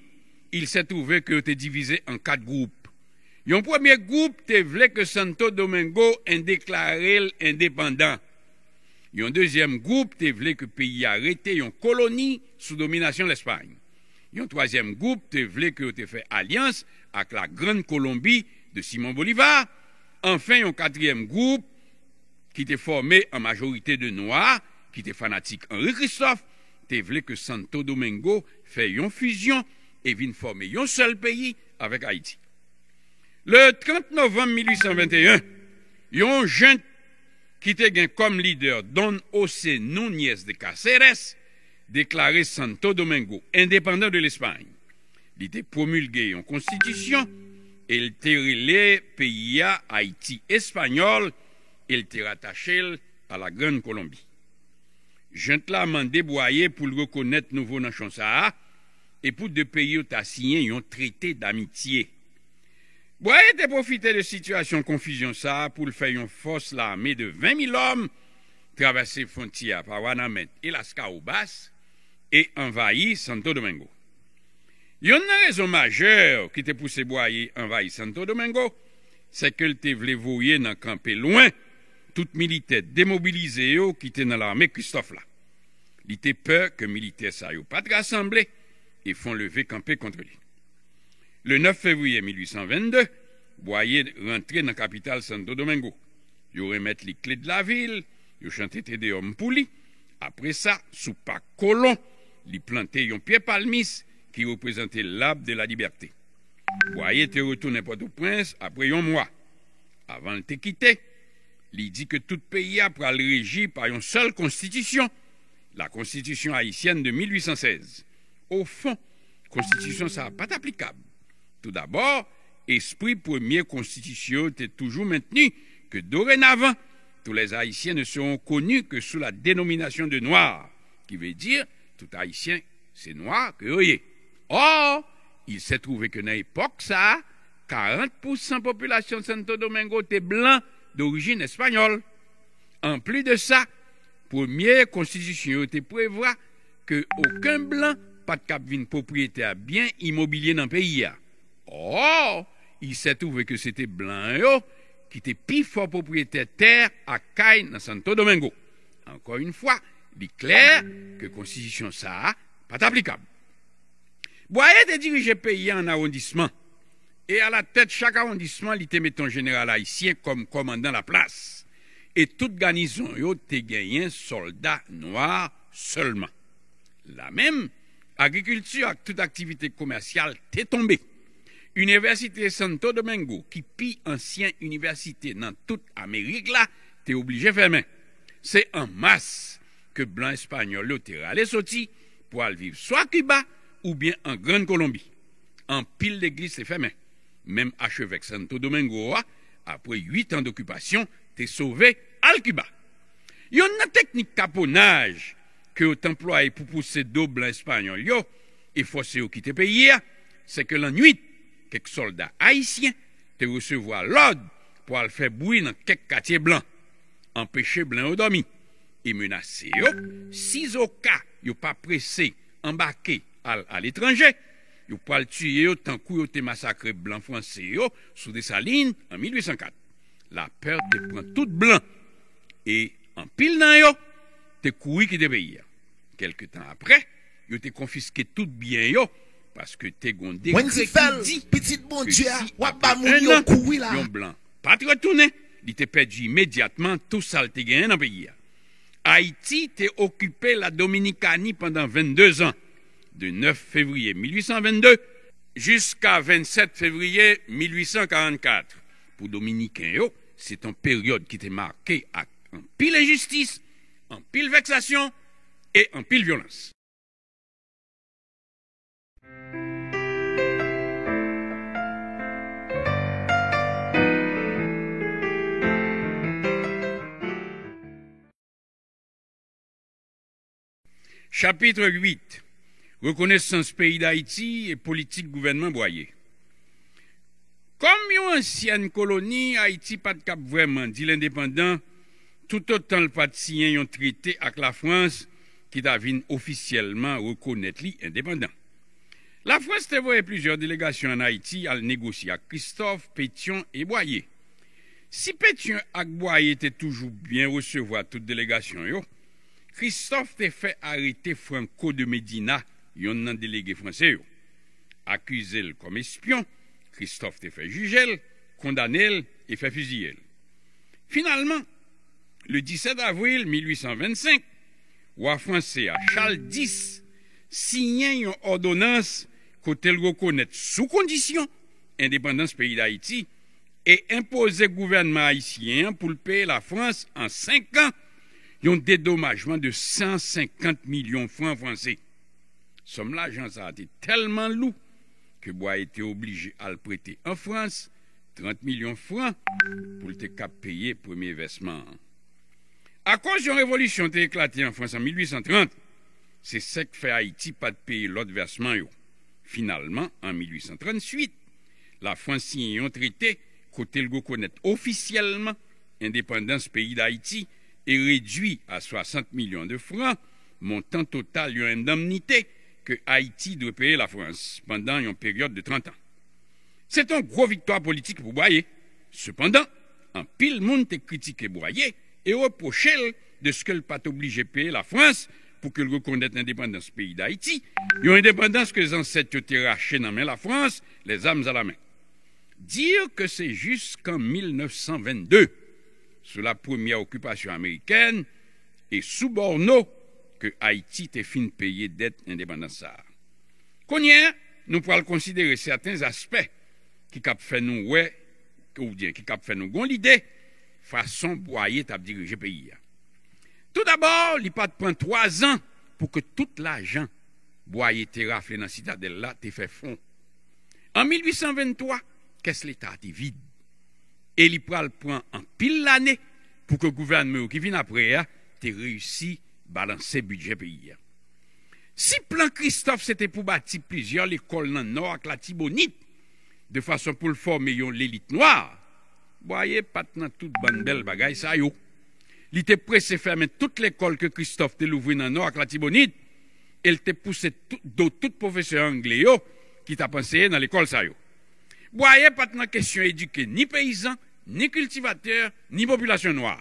il se trouve ke yo te divize an kat gwoup. Yon premye gwoup te vle ke Santo Domingo en deklare l endepandan. Yon dezyèm gwoup te vle ke peyi a rete yon koloni sou dominasyon Lespay. Yon twazyèm gwoup te vle ke yo te fè alyans ak la Grande Colombie de Simon Bolivar. Anfen, yon katriyèm gwoup ki te fòme an majorite de nwa ki te fanatik Anri Kristòf, te vle ke Santo Domingo fè yon fizyon e vin fòme yon sèl peyi avèk Ayiti. Le trant novanm mil uit san venteyen, yon jent ki te gen kòm lidè Don José Núñez de Cáceres deklare Santo Domingo endepandan de Lespay. Li te pwomilge yon konstitisyon e l te rele peyi a Ayiti Espanyòl, e l te ratache l a la Grann Kolonbi. Jent la mande Bwaye pou l rekonèt nouvo nanchon sa a e pou de peyi yo ta siyen yon trete damitye. Bwaye te pwofite de sitiyasyon konfizyon sa a pou l fè yon fòs lame de ven mil òm travèse fwontyè a pa Wanament e Laskawobas e anvayi Santo Domingo. Youn nan rezon majè ki te pouse Bwaye anvayi Santo Domingo, se ke l te vle voye nan kanpe lwen tout militè demobilize yo ki te nan lame Kristòf la. Li te pè ke militè sa yo pa t rasanble e fè yon leve kanpe kont li. Le nèf fevriye mil uit san vennde, Bwaye rantre nan kapital Santo Domingo. Yo renmèt li kle de lavil, yo chante Te Deyòm pou li. Apre sa, sou pak Kolon, li plante yon pye palmis ki reprezante lab de la libète. Bwaye te retounen Pòtoprens apre yon mwa. Avan l te kite, li di ke tout peyi a pral reji pa yon sèl konstitisyon, la Constitution haïtienne de mil uit san sèz. Ofon, konstitisyon sa a pa t aplikab. Toudabò, espri premye konstitisyon yo te toujou mentni ke dorenavan, tous les Haïtiens ne seront connus que sous la dénomination de Noirs, ki vle di tout Ayisyen se nwa ke yo ye. Or, il s'est trouvé que nan epòk sa a, karant pousan popilasyon Santo Domingo te blan dorijin espanyòl. Anplis de sa, premye konstitisyon yo te prevwa ke okenn blan pa t kab vin pwopriyetè byen imobilye nan peyi a. Or, il s'est trouvé que se te blan yo ki te pi fò pwopriyetè tè ak kay nan Santo Domingo. Encore une fois, li klè ke konstitisyon sa a pa t aplikab. Bwaye te dirije peyi a an awondisman, e alatèt chak awondisman, li te mete yon jeneral ayisyen kòm kòmandan laplas, e tout ganizon yo te genyen sòlda nwa sèlman. La menm, agrikilti ak tout aktivite komèsyal te tonbe. Inivèsite Santo Domingo, ki pi ansyen inivèsite nan tout Amerik la, te oblije fèmen. Se an mas ke blan espanyòl yo te rale soti pou al viv swa Kiba oubyen an Grann Kolonbi. Anpil legliz te fèmen. Menm achevèk Santo Domingo a, apre uit an dokipasyon, te sove al Kiba. Youn nan teknik kaponaj ke yo t anplwaye pou pouse do blan espanyòl yo e fòse yo kite peyi a, se ke lannwit, kèk sòlda ayisyen te resevwa lòd pou al fè bri nan kèk katye blan, anpeche blan yo dòmi, e menase yo, sizoka yo pa prese anbake al aletranje, yo pral tiye yo tankou yo te masakre blan franse yo sou Desalin an mil uit san kat. Lapè te pran tout blan, e anpil nan yo te kouri kite peyi a. Kèlke tan apre, yo te konfiske tout byen yo, paske te gon dekrè ki di ke si apre en an, yon blan pa t retounen, li te pèdi imedyatman tou sa l te genyen nan peyi a. Ayiti te okipe la Dominikani pandan vennde zan, de nèf fevriye mil uit san vennde jiska vennsèt fevriye mil uit san karannkat. Pou Dominiken yo, se t on peryòd ki te make ak anpil enjistis, anpil vèksasyon e anpil vyolans. Chapit uit. Rekonesans peyi Dayiti e politik gouvènman Bwaye. Kòm yon ansyèn koloni, Ayiti pa t kab vrèman di l endepandan toutotan l pa t siyen yon trete ak Lafrans ki ta vin ofisyèlman rekonèt li endepandan. Lafrans te voye plizyè delegasyon ann Ayiti al negosye ak Kristòf, Petyon e Bwaye. Si Petyon ak Bwaye te toujou byen resevwa tout delegasyon yo, Kristòf te fè arete Franco de Medina, yonn nan delege franse yo. Akize l kòm espyon, Kristòf te fè jije l, kondane l e fè fiziye l. Finalman, le disèt avril mil uit san vennsenk, wa franse a, Chal dis, siyen yon òdonans kote l rekonèt sou kondisyon endepandans peyi Dayiti e enpoze gouvènman ayisyen an pou l peye Lafrans an senk an yon dedomajman de san senkant milyon fran franse. Sòm lajan sa a te tèlman lou, ke Bwaye te oblije al prete an Frans trant milyon fran pou l te kab peye premye vèsman an. Akoz yon revolisyon te eklate an Frans an mil uit san trant, se sa k fè Ayiti pa t peye lòt vèsman yo. Finalman, an mil uit san tranntuit, Lafrans siyen yon trete kote l rekonèt ofisyèlman endepandans peyi Dayiti e redui a swasant milyon de fran montan total yon endemnite ke Ayiti dwe peye Lafrans pandan yon peryòd de trant an. Se te yon gwo viktwa politik pou Bwaye. Sepandan, anpil moun te kritike Bwaye e repwoche l dèske l pa t oblije peye Lafrans pou ke l rekonèt endepandans peyi Dayiti, yon endepandans ke zansèt yo te rache nan men Lafrans, les armes à la main. Dire que c'est jusqu'en mil neuf cent vingt-deux, sous la première occupation américaine, e sou Bòno ke Ayiti te fin peye dèt endepandans sa a. Kounye a, nou pral konsidere sèten aspè ki kab fè nou wè, oubyen ki kab fè nou gon lide fason Bwaye t ap dirije peyi a. Toudabò, li pa t pran twazan pou ke tout lajan Bwaye te rafle nan Sitadèl la te fè fon. An mil uit san venntwa, kès Leta a te vid. E li pral pran anpil lane pou ke gouvènman yo ki vin apre a te reyisi balanse bidjè peyi a. Si plan Christophe se te pou bati plizyè lekòl nan Nò ak Latibonit, de fason pou l fòme yon lelit nwa, Bwaye pa t nan tout bann bèl bagay sa yo. Li te prese fèmen tout lekòl ke Christophe te louvri nan Nò ak Latibonit, e l te pouse tout, do tout pwofesè angle yo ki t ap anseye nan lekòl sa yo. Bwaye pa t nan kesyon edike ni peyizan, ni kiltivatè, ni popilasyon nwa.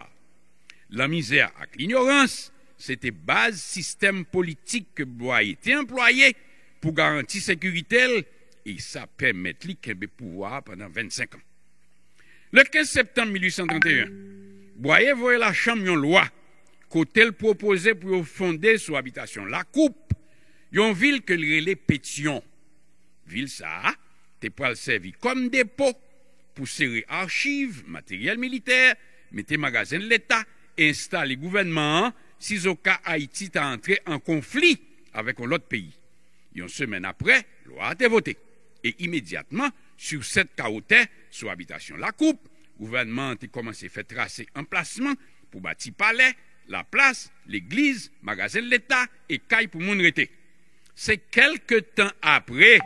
Lanmizè ak linyorans se te baz sistèm politik ke Bwaye te anplwaye pou garanti sekirite l, e sa pèmèt li kenbe pouvwa a pandan vennsenk an. Le kenz septanm mil uit san tranteyen, Bwaye voye lachanm yon lwa kote l pwopoze pou yo fonde sou abitasyon Lakoup yon vil ke l rele Petyon. Vil sa a te pral sèvi kòm depo pou sere achiv, materyèl militè, mete magazen leta e enstale gouvènman an sizoka Ayiti ta antre an konfli avèk yon lòt peyi. Yon semèn apre, lwa a te vote, e imedyatman, sou sèt kawo tè sou abitasyon Lakoup, gouvènman an te kòmanse fè trase anplasman pou bati palè, laplas, legliz, magazen leta e kay pou moun rete. Se kèlke tan apre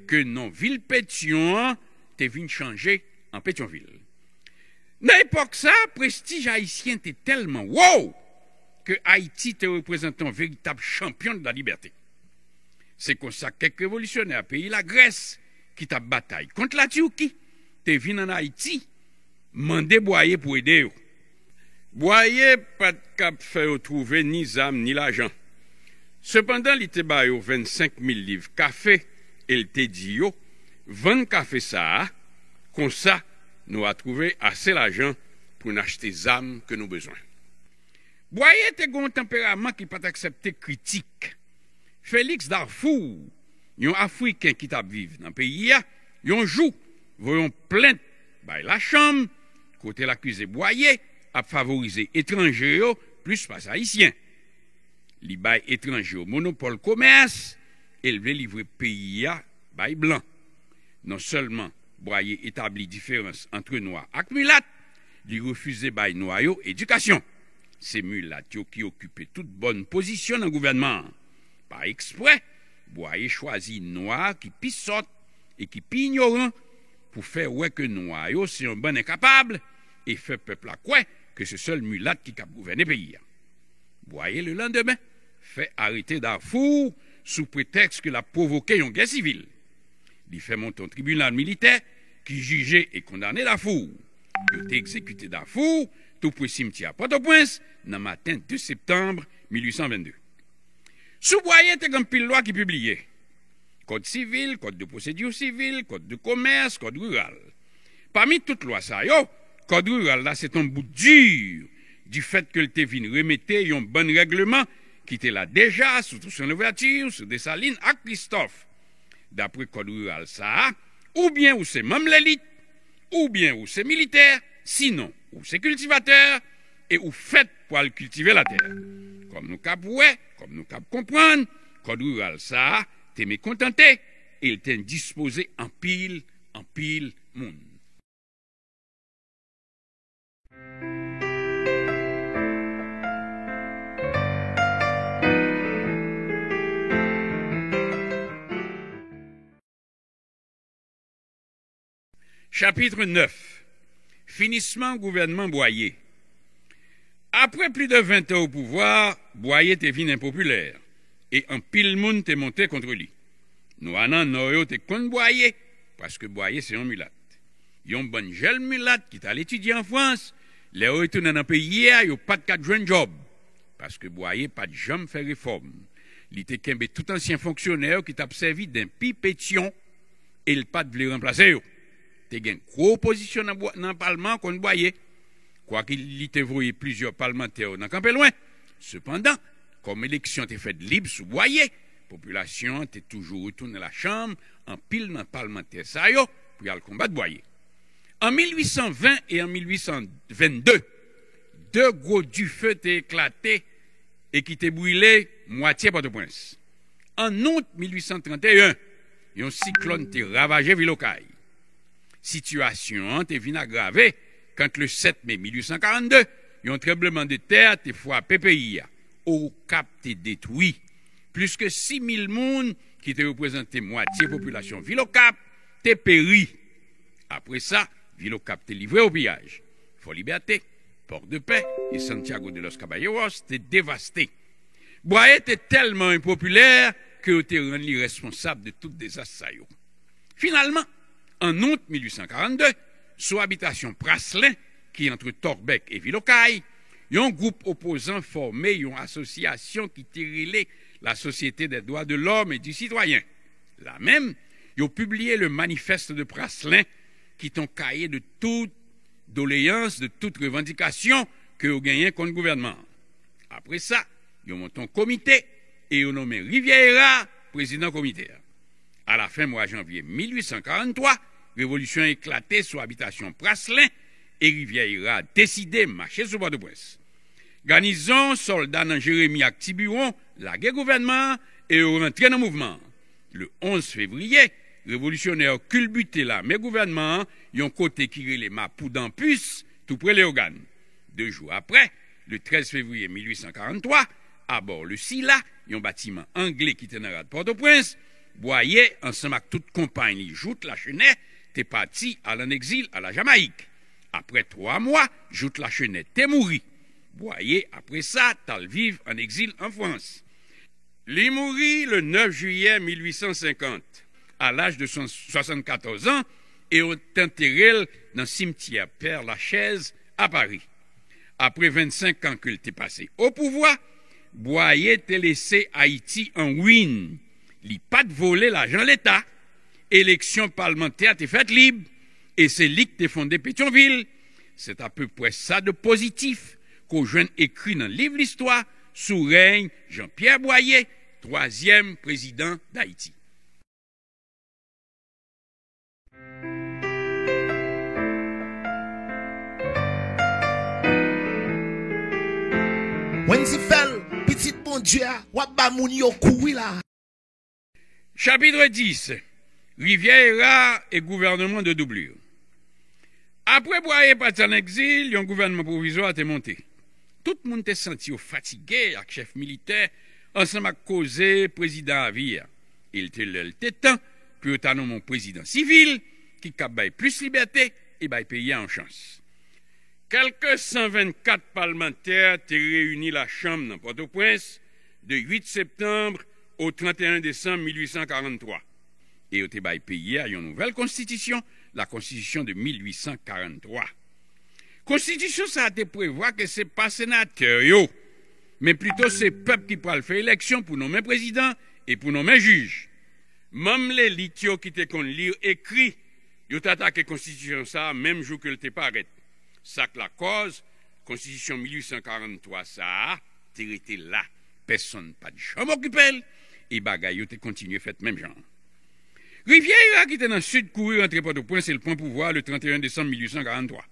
ke non vil Petyon an te vin chanje an Petyonvil. Nan epòk sa a, prestij ayisyen te tèlman wo ke Ayiti te reprezante yon veritab chanpyon de la libète. Se konsa kèk revolisyonè peyi Lagrès ki t ap batay kont Latiki te vin ann Ayiti mande Bwaye pou ede yo. Bwaye pa t kab fè yo twouve ni zam ni lajan. Sepandan, li te ba yo vennsenk mil liv kafe e l te di yo, vann kafe sa a, konsa nou a twouve ase lajan pou n achte zam ke nou bezwen. Bwaye te gen yon tanperaman ki pa t aksepte kritik. Félix Darfour, yon Afriken ki t ap viv nan peyi a, yon jou voye yon plent bay lachanm kote l akize Bwaye ap favorize etranje yo plis pase Ayisyen. Li bay etranje yo monopòl komès e l vle livre peyi a bay blan. Non sèlman Bwaye etabli diferans ant nwa ak milat, li refize bay nwa yo edikasyon. Se milat yo ki okipe tout bòn pozisyon nan gouvènman an. Pa eksprè, Bwaye chwazi nwa ki pi sòt e ki pi inyoran pou fè wè ke nwa yo se yon bann enkapab e fè pèp la kwè ke se sèl milat ki kab gouvène peyi a. Bwaye, lelandemen, fè arete Darfour sou pretèks ke l ap pwovoke yon gè sivil. Li fè monte yon tribinal militè ki jije e kondane Darfour. Yo te egzekite Darfour toupre simtyè a Pòtoprens nan maten de septanm mil uit san vennde. Sou Bwaye te gen anpil lwa ki pibliye. Kòd sivil, kòd de pwosedi sivil, kòd de komès, kòd riral. Pami tout lwa sa yo, kòd riral la se t on bout di difèt ke l te vin remete yon bann règleman ki te la deja sou Toussaint Louverture, sou Desalin ak Christophe. Dapre kòd riral sa a, oubyen ou se manm lelit, oubyen ou se militè, sinon ou se kiltivatè, e ou fèt pou al kiltive latè. Kòm nou kab wè, kòm nou kab konprann, kòd riral sa a te mekontante e l te endispoze anpil, anpil moun. Chapit nèf. Finisman gouvènman Bwaye. Apre plis de ven tan o pouvwa, Bwaye te vin enpopilè, e anpil moun te monte kont li. Nwa nan Nò yo te konn Bwaye, paske Bwaye se yon milat. Yon bann jèn milat ki t al etidye an Frans, lè yo retounen nan peyi a, yo pa t ka jwenn djòb, paske Bwaye pa t janm fè refòm. Li te kenbe tout ansyen fonksyonè yo ki t ap sèvi denpi Petyon, e l pa t vle ranplase yo. Te gen gwo opozisyon nan bwa-, nan palman an kont Bwaye, kwake li te voye plizyè palmantè yo nan kanpe lwen. Sepandan, kòm eleksyon te fèt lib sou Bwaye, popilasyon an te toujou retounen lachanm anpil nan palmantè sa yo pou y al konbat Bwaye. An mil uit san ven e an mil uit san vennde, de gwo dife te eklate e ki te brile mwatye Pòtoprens. An out mil uit san trannteyen, yon siklòn te ravaje vil Okay. Sitiyasyon an te vin agrave kan le sèt me mil uit san karannde, yon tranblemanntè te frape peyi a. Okap te detwi. Plis ke sis mil moun, ki te reprezante mwatye popilasyon vil Okap, te peri. Apre sa, vil Okap te livre o piyaj. Fò Libète, Port de Paix e Santiago de los Caballeros te devaste. Bwaye te tèlman enpopilè ke yo te rann li responsab de tout dezas sa yo. Finalman, an out mil uit san karannde, sou abitasyon Praslin, ki ant Tòkbèk e vil Okay, yon gwoup opozan fòme yon asosyasyon ki te rele la Société des Droits de l'Homme et du Citoyen. La menm, yo pibliye le Manifeste de Praslin, ki te yon kaye de tout doleyans, de tout revandikasyon ke yo genyen kont gouvènman an. Apre sa, yo monte yon komite e yo nonmen Rivière-Hérard prezidan komite a. Alafen mwa janvye mil uit san karanntwa, revolisyon eklate sou abitasyon Praslin e Rivière-Hérard deside mache sou Pòtoprens. Ganizon, sòlda nan Jeremi ak Tibiwon lage gouvènman an e yo rantre nan mouvman an. Le onz fevriye, revolisyonè yo kilbite lame gouvènman an yon kote ki rele Mapou Dampus, toupre Leyogàn. De jou apre, le trèz fevriye mil uit san karanntwa, abò le Sila, yon batiman angle ki te nan rad Pòtoprens, Bwaye, ansanm ak tout konpay li jouk Lachenè, te pati al an egzil a Lajamayik. Apre twa mwa, jouk Lachenè te mouri. Bwaye, apre sa, t al viv an egzil an Frans. Li mouri le nèf jiyè mil uit san senkant, a laj de swasannkatòz an, e yo t antere l nan simtyè Père Lachaise a Pari. Apre vennsenk an ke l te pase o pouvwa, Bwaye te lese Ayiti an ruin. Li pa t vole lajan leta, eleksyon palmantè te fèt lib, e se li k te fonde Petyonvil. Se apeprè sa de pozitif ke w jwenn ekri nan liv listwa sou rèy Jean-Pierre Bwaye, twazyèm prezidan Dayiti. Wendy Phèl, pitit Bondye a, w ap ba moun yo kou wi la. Chapit dis. Rivyè Era e gouvènman de doublure. Apre Bwaye pati an egzil, yon gouvènman pwovizwa te monte. Tout moun te santi yo fatige ak chèf militè ansanm ak koze prezidan a vi a. E l te lè l te tan pou yo ta nonmen yon prezidan sivil ki kab bay plis libète e bay peyi a yon chans. Kèlke san vennkat palmantè te reyini Lachanm nan Pòtoprens de uit septanm au trannteyen desanm mil uit san karanntwa, e yo te bay peyi a yon nouvèl konstitisyon, la Constitution de mil uit san karanntwa. Konstitisyon sa a te prevwa ke se pa senatè yo, men plito se pèp ki pral fè eleksyon pou nonmen prezidan e pou nonmen jij. Manm lelit yo ki te konn li ekri, yo t atake konstitisyon sa a menm jou ke l te parèt. Sa k lakòz konstitisyon mil uit san karanntwa sa a te rete la. Pèsonn pa t janm okipe l, e bagay yo te kontinye fèt menm jan an. Rivyè Era ki te nan sid kouri rantre Pòtoprens e l pran pouvwa a le trannteyen desanm mil uit san karanntwa.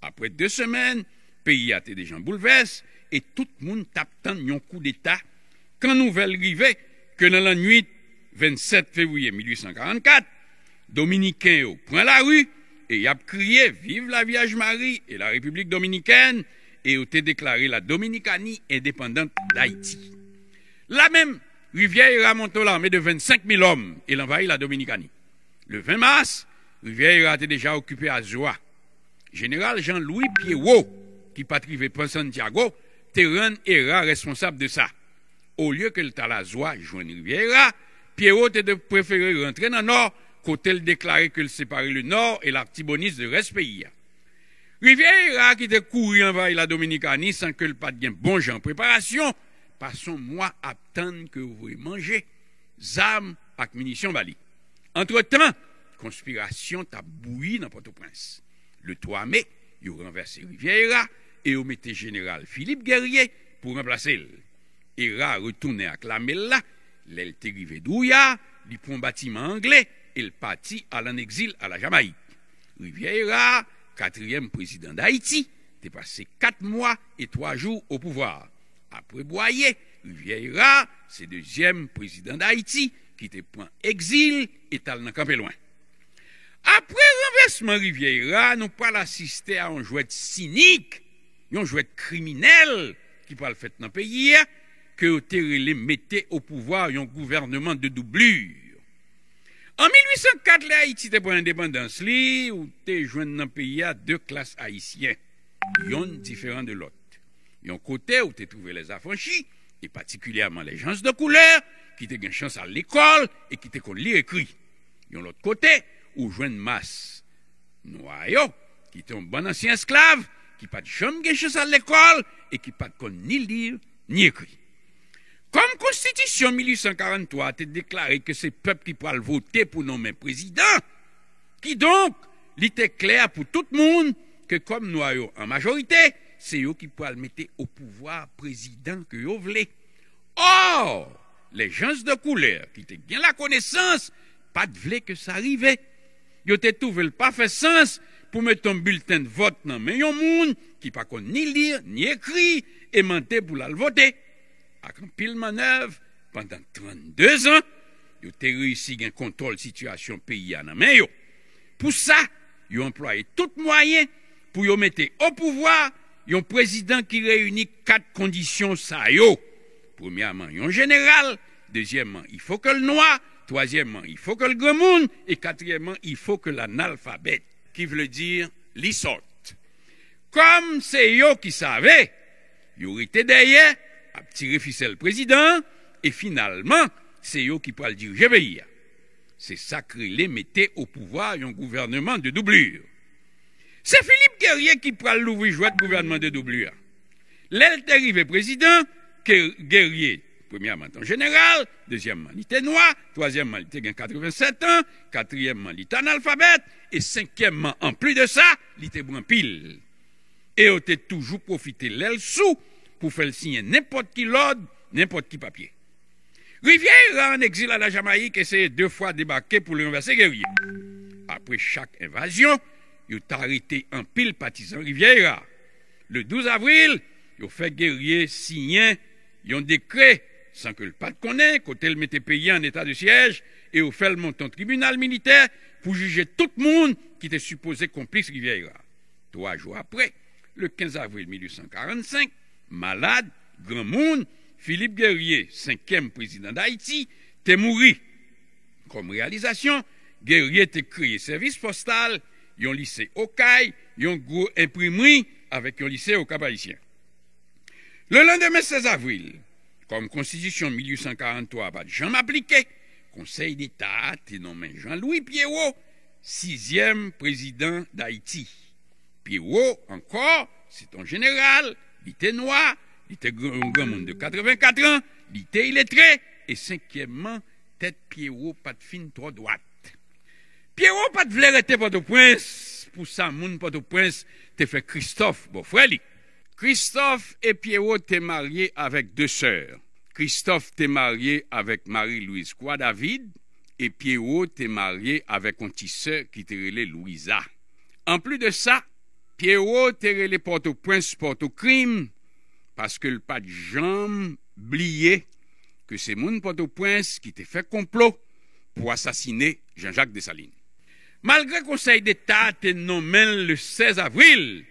Apre de semèn, peyi a te deja boulvès e tout moun t ap tann yon koudeta kan nouvèl rive ke nan lannwit Vennsèt fevriye mil uit san karannkat, Dominiken yo pran lari e y ap kriye Viv la Vyèj Mari e la Repiblik Dominikèn, e yo te deklare la Dominikani endepandant d Ayiti. La menm, Rivière-Era monte yon lame de vennsenk mil òm e l anvayi la Dominikani. Le ven mas, Rivière-Era te deja okipe Azua. Jeneral Jean-Louis Pierrot, ki pa t rive pran Santiago, te rann Era responsab de sa. Olye ke l t al Azua jwenn Rivière-Era, Pierrot te de prefere rantre nan Nò, kote l deklare ke l separe le Nord et l'Artibonite de rès peyi a. Rivière-Era ki te kouri anvayi la Dominikani san ke l pa t gen bon jan preparasyon, pase yon mwa ap tann ke yo voye manje, zam ak minisyon ba li. Antretan, konspirasyon t ap bouyi nan Pòtoprens. Le twa me, yo ranvèse Rivière-Era e yo mete jeneral Philippe Guerrier pou ranplase l. Era retounen ak lame l la. Lè l te rive Douya, li pran batiman angle e l pati al an egzil a la Jamayik. Rivière-Era, katriyèm prezidan d Ayiti, te pase kat mwa e twa jou o pouvwa. Apre Bwaye, Rivière-Era se dezyèm prezidan d Ayiti ki te pran egzil e t al nan kanpe lwen. Apre ranvèsman Rivière-Era, nou pral asiste a yon jwèt sinik, yon jwèt kriminèl ki pral fèt nan peyi a, ke yo te rele mete o pouvwa yon gouvènman de doublure. An mil uit san kat, lè Ayiti te pran endepandans li, ou te jwenn nan peyi a de klas ayisyen, yonn diferan de lòt. Yon kote, ou te twouve lèzafranchi, e patikilyèman lèjans de koulè, ki te gen chans al lekòl e ki te konn li ekri. Yon lòt kote, ou jwenn mas nwa yo, ki te yon bann ansyen esklav, ki pa t janm gen chans al lekòl e ki pa t konn ni li ni ekri. Kòm konstitisyon mil uit san karanntwa te deklare ke se pèp ki pral vote pou nonmen prezidan, kidonk, li te klè pou tout moun ke kòm nwa yo an majorite, se yo ki pral mete o pouvwa prezidan ke yo vle. Ò, lèjans de koulè ki te gen lakonesans pa t vle ke sa rive. Yo te twouve l pa fè sans pou mete yon bilten de vòt nan men yon moun ki pa konn ni li ni ekri e mande pou l al vote. Ak anpil mannèv, pandan trannde zan, yo te reyisi gen kontwòl sitiyasyon peyi a nan men yo. Pou sa, yo anplwaye tout mwayen pou yo mete o pouvwa yon prezidan ki reyini kat kondisyon sa yo. Premyèman, yon jeneral, dezyèmman, il faut que l nwa, twazyèmman, il faut que l granmoun, e katriyèmman, il faut que l analfabèt, ki vle di li sòt. Kòm se yo ki save, yo rete dèyè, ap tire fisèl prezidan an, e finalman, se yo ki pral dirije peyi a. Se sa k rele mete o pouvwa yon gouvènman de doublure. Se Philippe Guerrier ki pral louvri jwèt gouvènman de doublure a. Lè l te rive prezidan, Guerrier, premyèman, te yon jeneral, dezyèmman, li te nwa, twazyèmman, li te gen katrevennsèt an, katriyèmman, li te analfabèt, e senkyèmman, anplis de sa, li te bran pil. E yo te toujou pwofite lè l sou pou fè l siyen nenpòt ki lòd, nenpòt ki papye. Rivière-Era an egzil a la Jamayik eseye de fwa debake pou l ranvèse Guerrier. Apre chak envazyon, yo t arete anpil patizan Rivière-Era. Le douz avril, yo fè Guerrier siyen yon dekrè san ke l pa t konnen, kote l mete peyi a an eta de syèj, e yo fè l monte yon tribinal militè pou jije tout moun ki te sipoze konplis Rivière-Era. Twa jou apre, le kenz avril mil uit san karannsenk, malad, granmoun, Philippe Guerrier, senkyèm prezidan d Ayiti, te mouri. Kòm reyalizasyon, Guerrier te kreye sèvis pòstal, yon lise Okay, yon gwo enprimri avèk yon lise Okap Ayisyen. Le landemen, sèz avril, kòm konstitisyon mil uit san karanntwa a pa t janm aplike, Konsèy Deta a te nonmen Jean-Louis Pierrot sizyèm prezidan d Ayiti. Pierrot, ankò, se t on jeneral, li te nwa, li te gran- yon granmoun de katrevenkat an, li te iletre, e senkyèmman, tèt Pierrot pa t fin twò dwat. Pierrot pa t vle rete Pòtoprens, pou sa moun Pòtoprens te fè Christophe bòfrè li. Christophe e Pierrot te marye avèk de sè. Christophe te marye avèk Marie-Louise Croix-David e Pierrot te marye avèk yon ti sè ki te rele Louisa. Anplis de sa, Pierrot te rele Pòtoprens Pòtokrim, paske l pa t janm bliye ke se moun Pòtoprens ki te fè konplo pou asasine Jean-Jacques Dessalines. Malgre Konsèy Deta te nonmen l le sèz avril,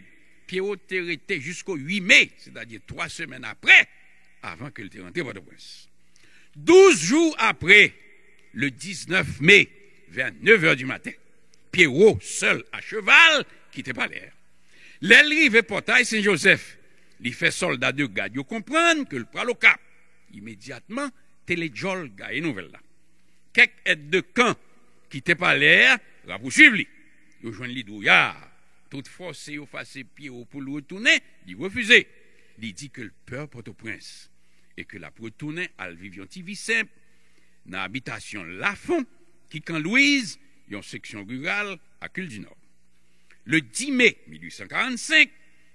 Pierrot te rete jisko uit me, sètadi twa semèn apre, avan ke l te rantre Pòtoprens. Douz jou apre, le diznèf me, vè nèf è di maten, Pierrot, sèl a cheval, kite palè a. Lè l rive Pòtay Sen Jozèf, li fè sòlda de gad yo konprann ke l pral Okap. Imedyatman, Teledjòl gaye nouvèl la. Kèk èdkan ki te palè a rapousuiv li. Yo jwenn li dwouya. Tout fòse yo fòse Pierrot pou l retounen, li refize. Li di ke l pè Pòtoprens e ke l ap retounen al viv yon ti vi senp nan abitasyon Lafon, ki Kan Lwiz, yon seksyon riral a Kil di Nò. Le dis me mil uit san karannsenk,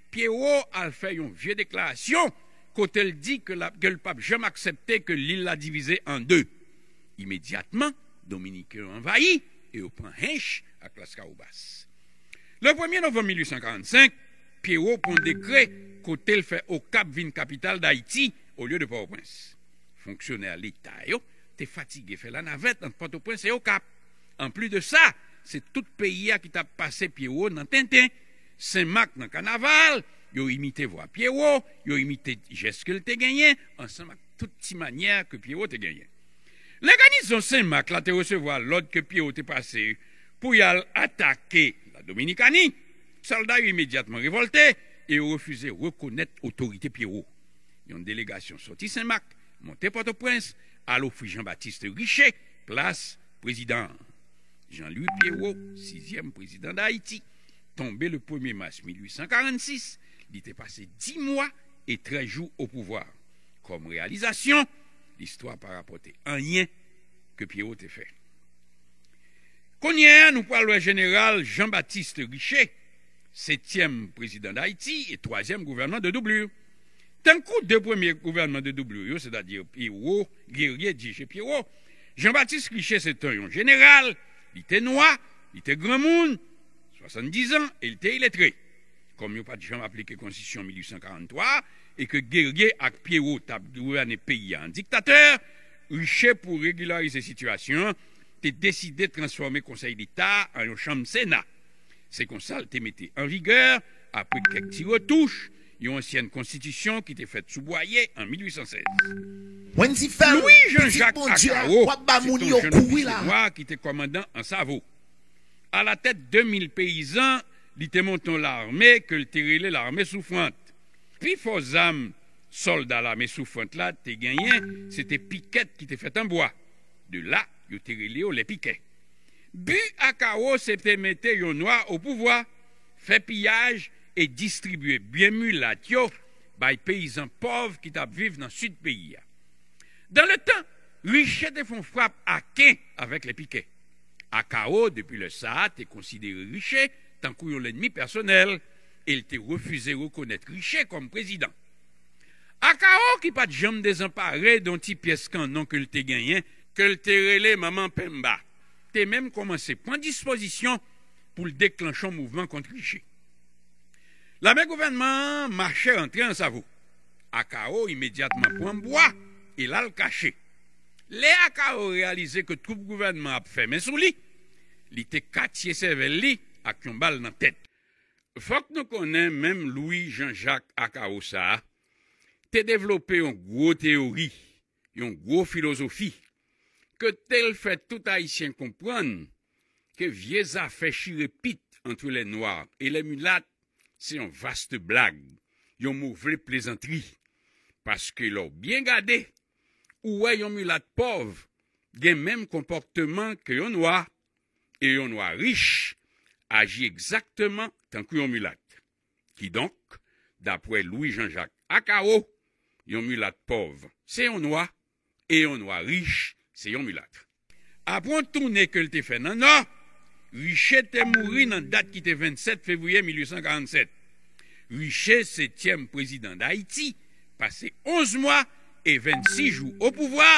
Pierrot al fè yon vye deklarasyon kote l di ke l ap, ke l p ap janm aksepte ke lil la divize an de. Imedyatman, Dominiken yo anvayi e yo pran Hench ak Laskawobas. Le premye novanm mil uit san karannsenk, Pierrot pran dekrè kote l fè Okap vin kapital Dayiti olye de Pòtoprens. Fonksyonè Leta yo te fatige fè lanavèt ant Pòtoprens e Okap. Anplis de sa, se tout peyi a ki t ap pase Pierrot nan tenten. Senmak nan kanaval, yo imite vwa Pierrot, yo imite jès ke l te genyen, ansanm ak tout ti manyè ke Pierrot te genyen. Lè gadizon Senmak la te resevwa lòd ke Pierrot te pase pou y al atake la Dominikani, sòlda yo imedyatman revòlte e yo refize rekonèt otorite Pierrot. Yon delegasyon sòti Senmak, monte Pòtoprens, al ofri Jean-Baptiste Riché plas prezidan an. Jean-Louis Pierrot, sizyèm prezidan Dayiti, tonbe le premye mas mil uit san karannsis, li te pase dis mwa e trèz jou o pouvwa. Kòm reyalizasyon, listwa pa rapòte anyen ke Pierrot te fè. Kounye a, nou pral wè jeneral Jean-Baptiste Riché, setyèm prezidan Dayiti e twazyèm gouvènman de doublure. Tankou de premye gouvènman de doublure yo, sètadi Pierrot, Guerrier dirije Pierrot, Jean-Baptiste Riché se te yon jeneral, li te nwa, li te granmoun, swasanndizan, e li te iletre. Kòm yo pa t janm aplike konstitisyon mil uit san karanntwa e ke Guerrier ak Pierrot t ap gouvène peyi a an diktatè, Riché, pou regilarize sitiyasyon an, te deside transfòme Konsèy Deta an yon chanm Sena. Se konsa l te mete an vigè, apre kèk ti retouch, yon ansyèn konstitisyon ki te fèt sou bwaye an mil uit san sèz. Wendy Phil, Louis Jean-Jacques Akao, se te yon jèn ofisye nwa ki te kòmandan Ansavo. Alatèt de mil peyizan, li te monte yon lame ke l te rele Lame Soufrant. Pifò zam sòlda Lame Soufrant la te genyen, se te pikèt ki te fèt an bwa. De la, yo te rele yo lè pikè. Bi Akao se te mete yon nwa o pouvwa, fè piyaj e distribye byen milat yo bay peyizan pòv ki t ap viv nan sid peyi a. Dan le tan, Riché te fè yon frap aken avèk lè pikè. Akao, depi lè sa a, te konsidere Riché tankou yon lènmi pèsonèl e l te refize rekonèt Riché kòm prezidan. Akao, ki pa t janm dezanpare de yon ti pyès kannon ke l te genyen, ke l te rele Manman Penmba, te menm kòmanse pran dispozisyon pou l deklanche yon mouvman kont Riché. Lame gouvènman an mache rantre Ansavo. Akao imedyatman pran bwa e l al kache. Lè Akao reyalize ke twoup gouvènman ap fèmen sou li, li te katye sèvèl li ak yon bal nan tèt. Fòk nou konnen menm Louis Jean-Jacques Akao sa a te devlope yon gwo teyori, yon gwo filozofi, ke te l fè tout Ayisyen konprann ke vye zafè chire pit entre les Noirs et les Mulattes se yon vaste blag, yon move plezantri. Paske lè w byen gade, ou wè yon milat pòv gen menm konpòteman ke yon nwa, e yon nwa rich aji egzakteman tankou yon milat. Kidonk, dapre Louis Jean-Jacques Akao, yon milat pòv se yon nwa, e yon nwa rich se yon milat. Apre yon toune ke l te fè nan Nò, Riché te mouri nan dat ki te vennsèt fevriye mil uit san karannsèt. Riché, setyèm prezidan Dayiti, pase onz mwa e vennsis jou o pouvwa.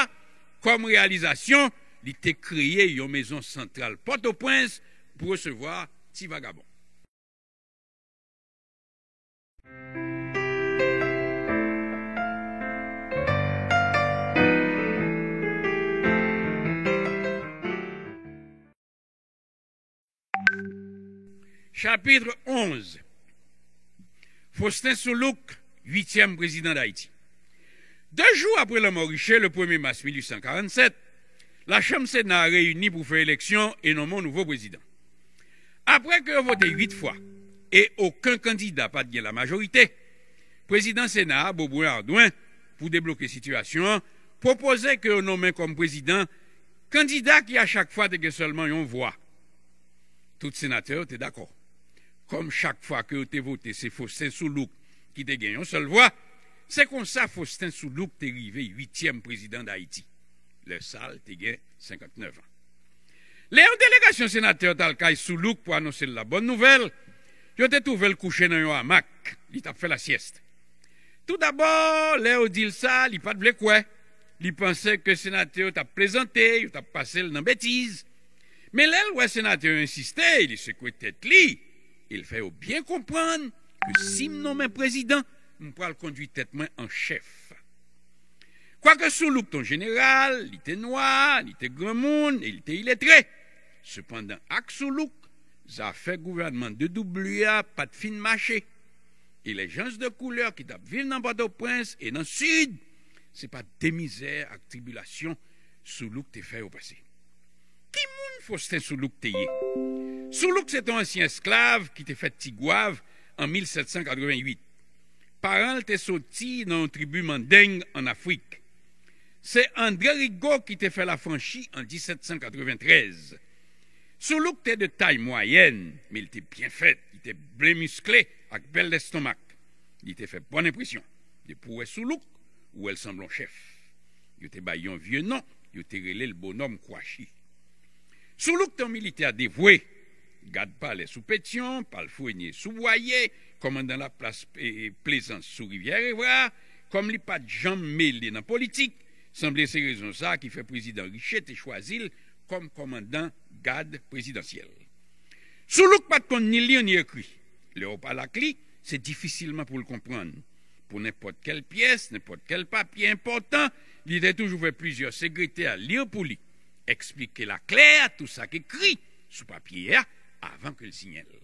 Kòm reyalizasyon, li te kreye yon mezon santral Pòtoprens pou resevwa ti vagabon. Chapit onz. Faustin Soulouque, uityèm prezidan Dayiti. De jou apre lanmò Riché, le premye mas mil uit san karannsèt, lachanm Sena a reyini pou fè eleksyon e nonmen yon nouvo prezidan. Apre ke yo vote uit fwa e okenn kandida pa t gen lamajorite, prezidan Sena a, Beaubrun Ardouin, pou debloke sitiyasyon an, pwopoze ke yo nonmen kòm prezidan kandida ki a chak fwa te gen sèlman yon vwa. Tout senatè yo te dakò. Kòm chak fwa ke yo te vote se Faustin Soulouque ki te gen yon sèl vwa, se konsa Faustin Soulouque te rive uityèm prezidan Dayiti. Lè sa a, l te gen senkantnèf an. Lè yon delegasyon senatè t al kay Soulouque pou anonse l la bòn nouvèl, yo te twouve l kouche nan yon amak, li t ap fè lasyès. Toudabò, lè yo di l sa, li pa t vle kwè. Li panse ke senatè yo t ap plezante, yo t ap pase l nan betiz. Men lè l wè senatè yo ensiste, li sekwe tèt li, e l fè yo byen konprann ke si m nonmen prezidan, m pral kondui tèt mwen an chèf. Kwake Soulouque te yon jeneral, li te nwa, li te granmoun e li te iletre. Sepandan, ak Soulouque, zafè gouvènman de W a pa t fin mache. E lè jans de koulè ki t ap viv nan Pòtoprens e nan Sid, se pa de mizè ak tribilasyon Soulouque te fè yo pase. Ki moun Faustin Soulouque te ye? Soulouque se te yon ansyen esklav ki te fèt Tigwav an mil sèt san katreven uit. Paran l te soti nan yon tribi Mandeng ann Afrik. Se André Rigaud ki te fè l afranchi an disèt san katreven trèz. Soulouque te de tay mwayèn, men li te byen fèt, li te byen miskle ak bèl lestomak. Li te fè bòn enpresyon. Depi w wè Soulouque, ou wè l sanble yon chèf. Yo te ba l yon vye non, yo te rele l Bonòm Kwachi. Soulouque te yon militè devwe. Gad palè sou Petyon, palfrenier sou Bwaye, kòmandan laplas, e, e, Plezans sou Rivyè Revra, kòm li pa t janm mele nan politik, sanble se rezon sa a ki fè prezidan Riché te chwazi l kòm kòmandan gad prezidansyèl. Soulouque pa t konn ni li ni ekri. Lè w pale ak li, se difisilman pou l konprann. Pou nenpòt kèl pyès, nenpòt kèl papye enpòtan, li te toujou fè plizyè sekretè li pou li eksplike l aklè tou sa k ekri sou papye a avan ke l siyen l.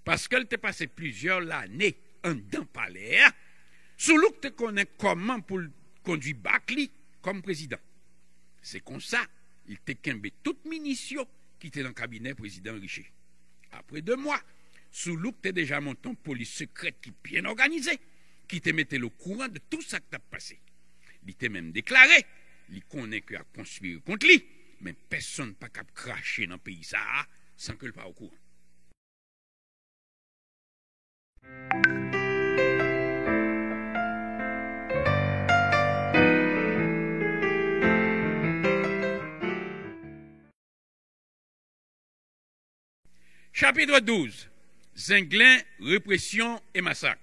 Paske l te pase plizyè lane anndan palè a, Soulouque te konnen kòman pou l kondui bak li kòm prezidan. Se konsa, li te kenbe tout minis yo ki te nan kabinè prezidan Riché. Apre de mwa, Soulouque te deja monte yon polis sekrèt ki byen òganize, ki te mete l okouran de tou sa k t ap pase. Li te menm deklare li konnen ke y ap konspire kont li, men pèsonn pa kab krache nan peyi sa a san ke l pa okouran. Chapit douz. Zenglen, represyon e masak.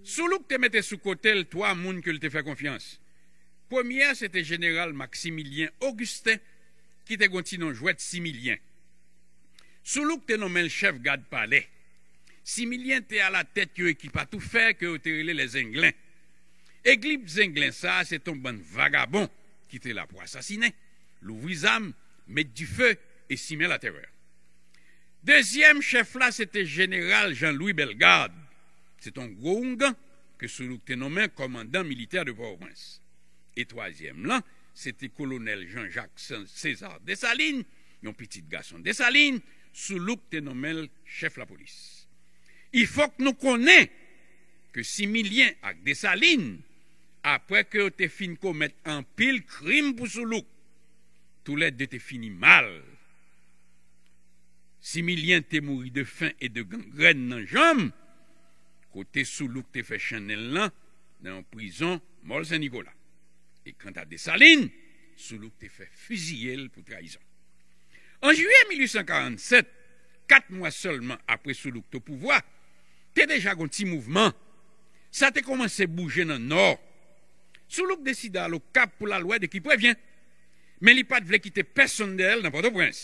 Soulouque te mete sou kote l twa moun ke l te fè konfyans. Premye a se te jeneral Maximilien Augustin, ki te gen yon ti non jwèt Similyen. Soulouque te nonmen l chèf gad palè. Similyen te alatèt yon ekip atoufè ke yo te rele Lèzenglen. Ekip Zenglen sa a se te yon bann vagabon ki te la pou asasinen, louvri zam, met dife e simen latèrè. Dezyèm chèf la se te jeneral Jean-Louis Bellegarde. Se te yon gwo oungan ke Soulouque te nonmen kòmandan militè de Pòtoprens. E twazyèm lan, se te kolonèl Jean-Jacques César Dessalines, yon pitit gason Desalin, Soulouque te nonmen l chèf lapolis. Il fòk nou konnen ke Similyen ak Desalin, apre ke yo te fin komèt anpil krim pou Soulouque, toulède te fini mal. Similyen te mouri de fen e de gangrèn nan janm, kote Soulouque te fè channèl lan nan yon prizon Mòl Sen Nikola. E kanta Desalin, Soulouque te fè fiziye l pou trayizon. An jiyè mil uit san karannsèt, kat mwa sèlman apre Soulouque te o pouvwa, te deja gen yon ti mouvman. Sa te kòmanse bouje nan Nò. Soulouque deside al Okap pou l al wè de ki pwevyen. Men li pa t vle kite pèsonn dèyè l nan Pòtoprens.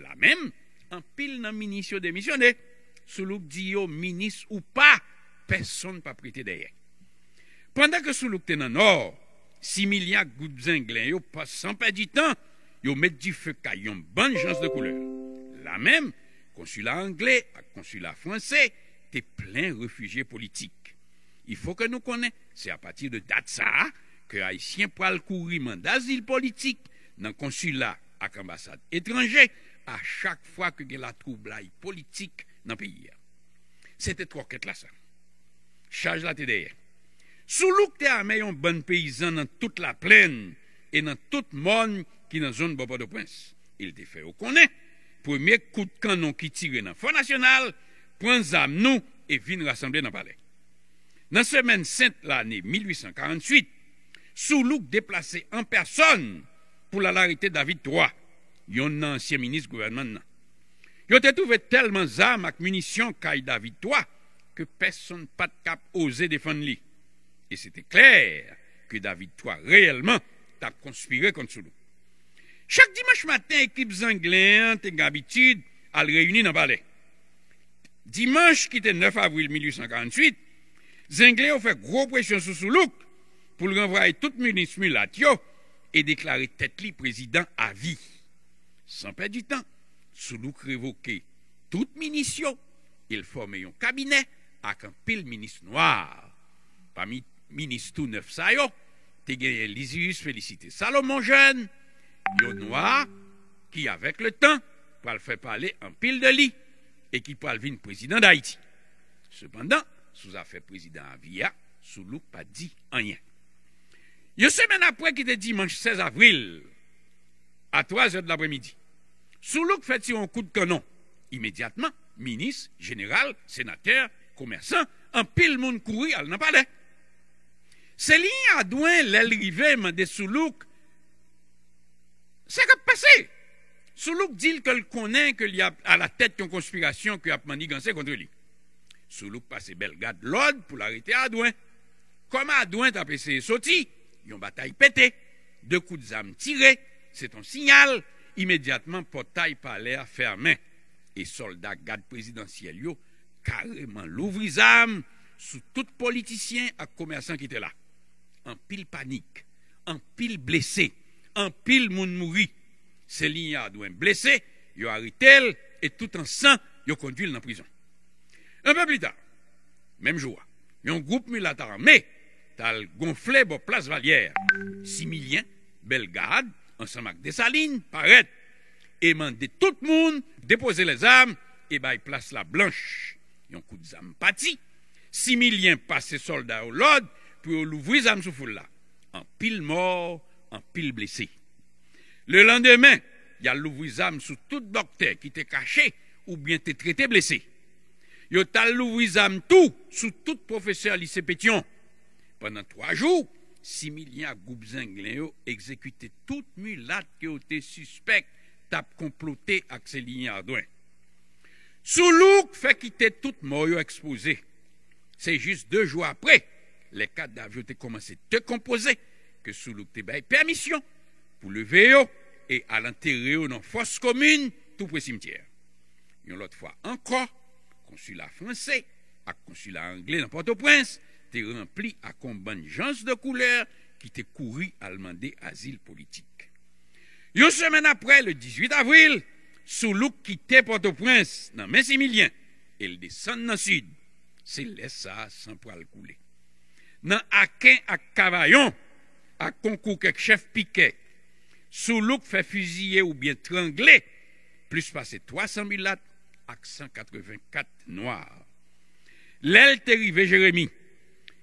La menm, anpil nan minis yo demisyone. Soulouque di yo, minis ou pa, pèsonn p ap rete dèyè. Pandan ke Soulouque te nan Nò, Similyen ak gwoup Zenglen yo, pa, san pèdi tan, yo met dife kay yon bann jans de koulè. La menm, Konsila angle ak konsila franse te plen refijye politik. Il faut que nou konnen, se apati de dat sa a ke Ayisyen pral kouri mande azil politik nan konsila ak anbasad etranje a chak fwa ke gen latwoublay politik nan peyi a. Se te twòkèt la sa. Chaj la te dèyè. Soulouk te ame yon bann peyizan nan tout Laplenn e nan tout mòn ki nan zòn bò Pòtoprens. E l te fè yo konnen, premye kout kannon ki tire nan Fò Nasyonal, pran zam nou e vin rasanble nan palè. Nan semèn sent lane mil uit san karanntuit, Soulouk deplase an pèsòn pou l al arete David twa, yonn nan ansyen minis gouvènman nan. Yo te twouve tèlman zam ak minisyon kay David twa ke pèsonn pa t k ap oze defann li. E se te klè ke David twa reyèlman t ap konspire kont Soulouk. Chak dimanch maten, ekip Zenglen an te gen abitid al reyini nan palè. Dimanch ki te nèf avril mil uit san karanntuit, Zenglen yo fè gwo presyon sou Soulouk pou l ranvwaye tout minis milat yo e deklare tèt li prezidan avi. San pèdi tan, Soulouk revoke tout minis yo e l fòme yon kabinè ak anpil minis nwa. Pami minis tou nèf sa yo, te genyen Lizirus Félicité Salomon Jeune, yon nwa ki, avèk letan, pral fè pale anpil de li e ki pral vin prezidan Dayiti. Sepandan, sou zafè prezidan avi a, Soulouk pa t di anyen. Yon semèn apre, ki te dimanch sèz avril, a twazè de lapremidi, Soulouk fè tire yon kout kannon. Imedyatman, minis, jeneral, senatè, komèsan, anpil moun kouri al nan palè. Selin Adwen, lè l rive, mande Soulouk sa k ap pase. Soulouk di l ke l konnen ke li ap alatèt yon konspirasyon ke ap manniganse kont li. Soulouk pase Bèlgad lòd pou l arete Adwen. Kòm Adwen t ap eseye soti, yon batay pete. De kout zam tire, se t on siyal. Imedyatman, pòtay palè a fèmen e sòlda gad prezidansyèl yo kareman louvri zam sou tout politisyen ak komèsan ki te la. Anpil panik, anpil blese, anpil moun mouri. Selin Adwen blese, yo arete l e tout an san, yo kondui l nan prizon. Enpe pli ta, menm jou a, yon gwoup milat ame t al gonfle bò plas Valyè a. Similyen, Bèlgad, ansanm ak Desalin, parèt e mande tout moun depoze lèzam e bay plas la blanch. Yon kout zam pati. Similyen pase sòlda yo lòd pou yo louvri zam sou foul la. Anpil mò, anpil blese. Lelandemen, y al louvri zam sou tout doktè ki te kache oubyen te trete blese. Yo t al louvri zam tou sou tout pwofesè lise Petyon. Pandan twa jou, Similyen ak gwoup Zenglen yo egzekite tout milat ke yo te sispèk t ap konplote ak Selin Adwen. Soulouk fè kite tout mò yo ekspoze. Se jis de jou apre, lè kadav yo te kòmanse dekonpoze, ke Soulouk te bay pèmisyon pou leve yo e al antere yo nan fòs komin, tou pre simtyè. Yon lòt fwa ankò, konsila franse ak konsila angle nan Pòtoprens te ranpli ak yon bann jans de koulè ki te kouri al mande azil politik. Yon semèn apre, le dizuit avril, Soulouk kite Pòtoprens nan men Similyen e l desann nan sid. Se lè sa a san pral koule. Nan Aken ak Kavayon, ak konkou kèk chèf pikè, Soulouk fè fiziye oubyen trangle plis pase twa san milat ak san katrevenkat nwa. Lè l te rive Jeremi,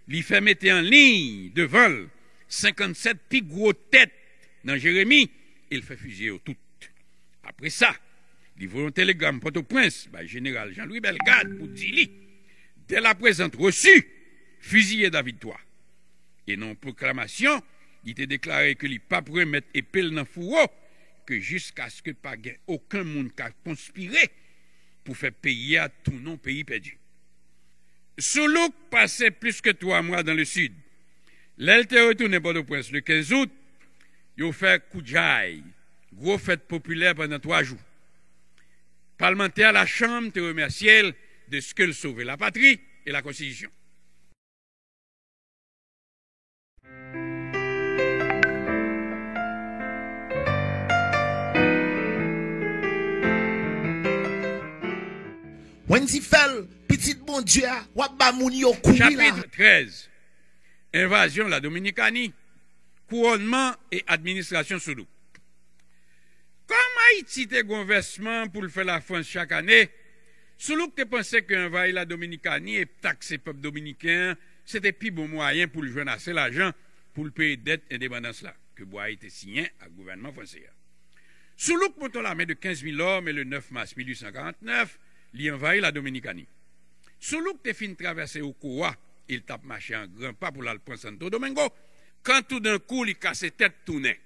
li fè mete an liy devan l senkannsèt pi gwo tèt nan Jeremi e l fè fiziye yo tout. Apre sa, li voye yon telegram Pòtoprens bay jeneral Jean Louis Bellegarde pou di li, dès la présente reçue, fiziyé David twa. E nan yon pwoklamasyon, li te deklare ke li p ap remèt epe l nan fouwo ke jiskaske pa gen okenn moun ka konspire pou fè peyi a tounen yon peyi pèdi. Soulouk pase plis ke twa mwa dan le sid. Lè l te retounen Pòtoprens le kenz out, yo fè koudjay, gwo fèt popilè pandan twa jou. Palmantè lachanm te remèsye l dèske l sove lapatri e lakonstitisyon. Bondye a, w ap ba moun yo kouri la. Chapitre treize. Invazyon la Dominikani, kourònman e administrasyon Soulouk. Kòm Ayiti te gen yon vèsman pou l fè Lafrans chak ane, Soulouk te panse ke anvayi la Dominikani e takse pèp dominiken an se te pi bon mwayen pou l jwenn ase lajan pou l peye dèt endepandans la ke Bwaye te siyen ak gouvènman franse a. Soulouk monte yon lame de kenz mil òm e le nèf mas mil uit san karant nèf, li anvayi la Dominikani. Soulouk te fin travèse Okowa e l t ap mache an gran pa pou l al pran Santo Domingo, kan toudenkou li kase tèt tounen.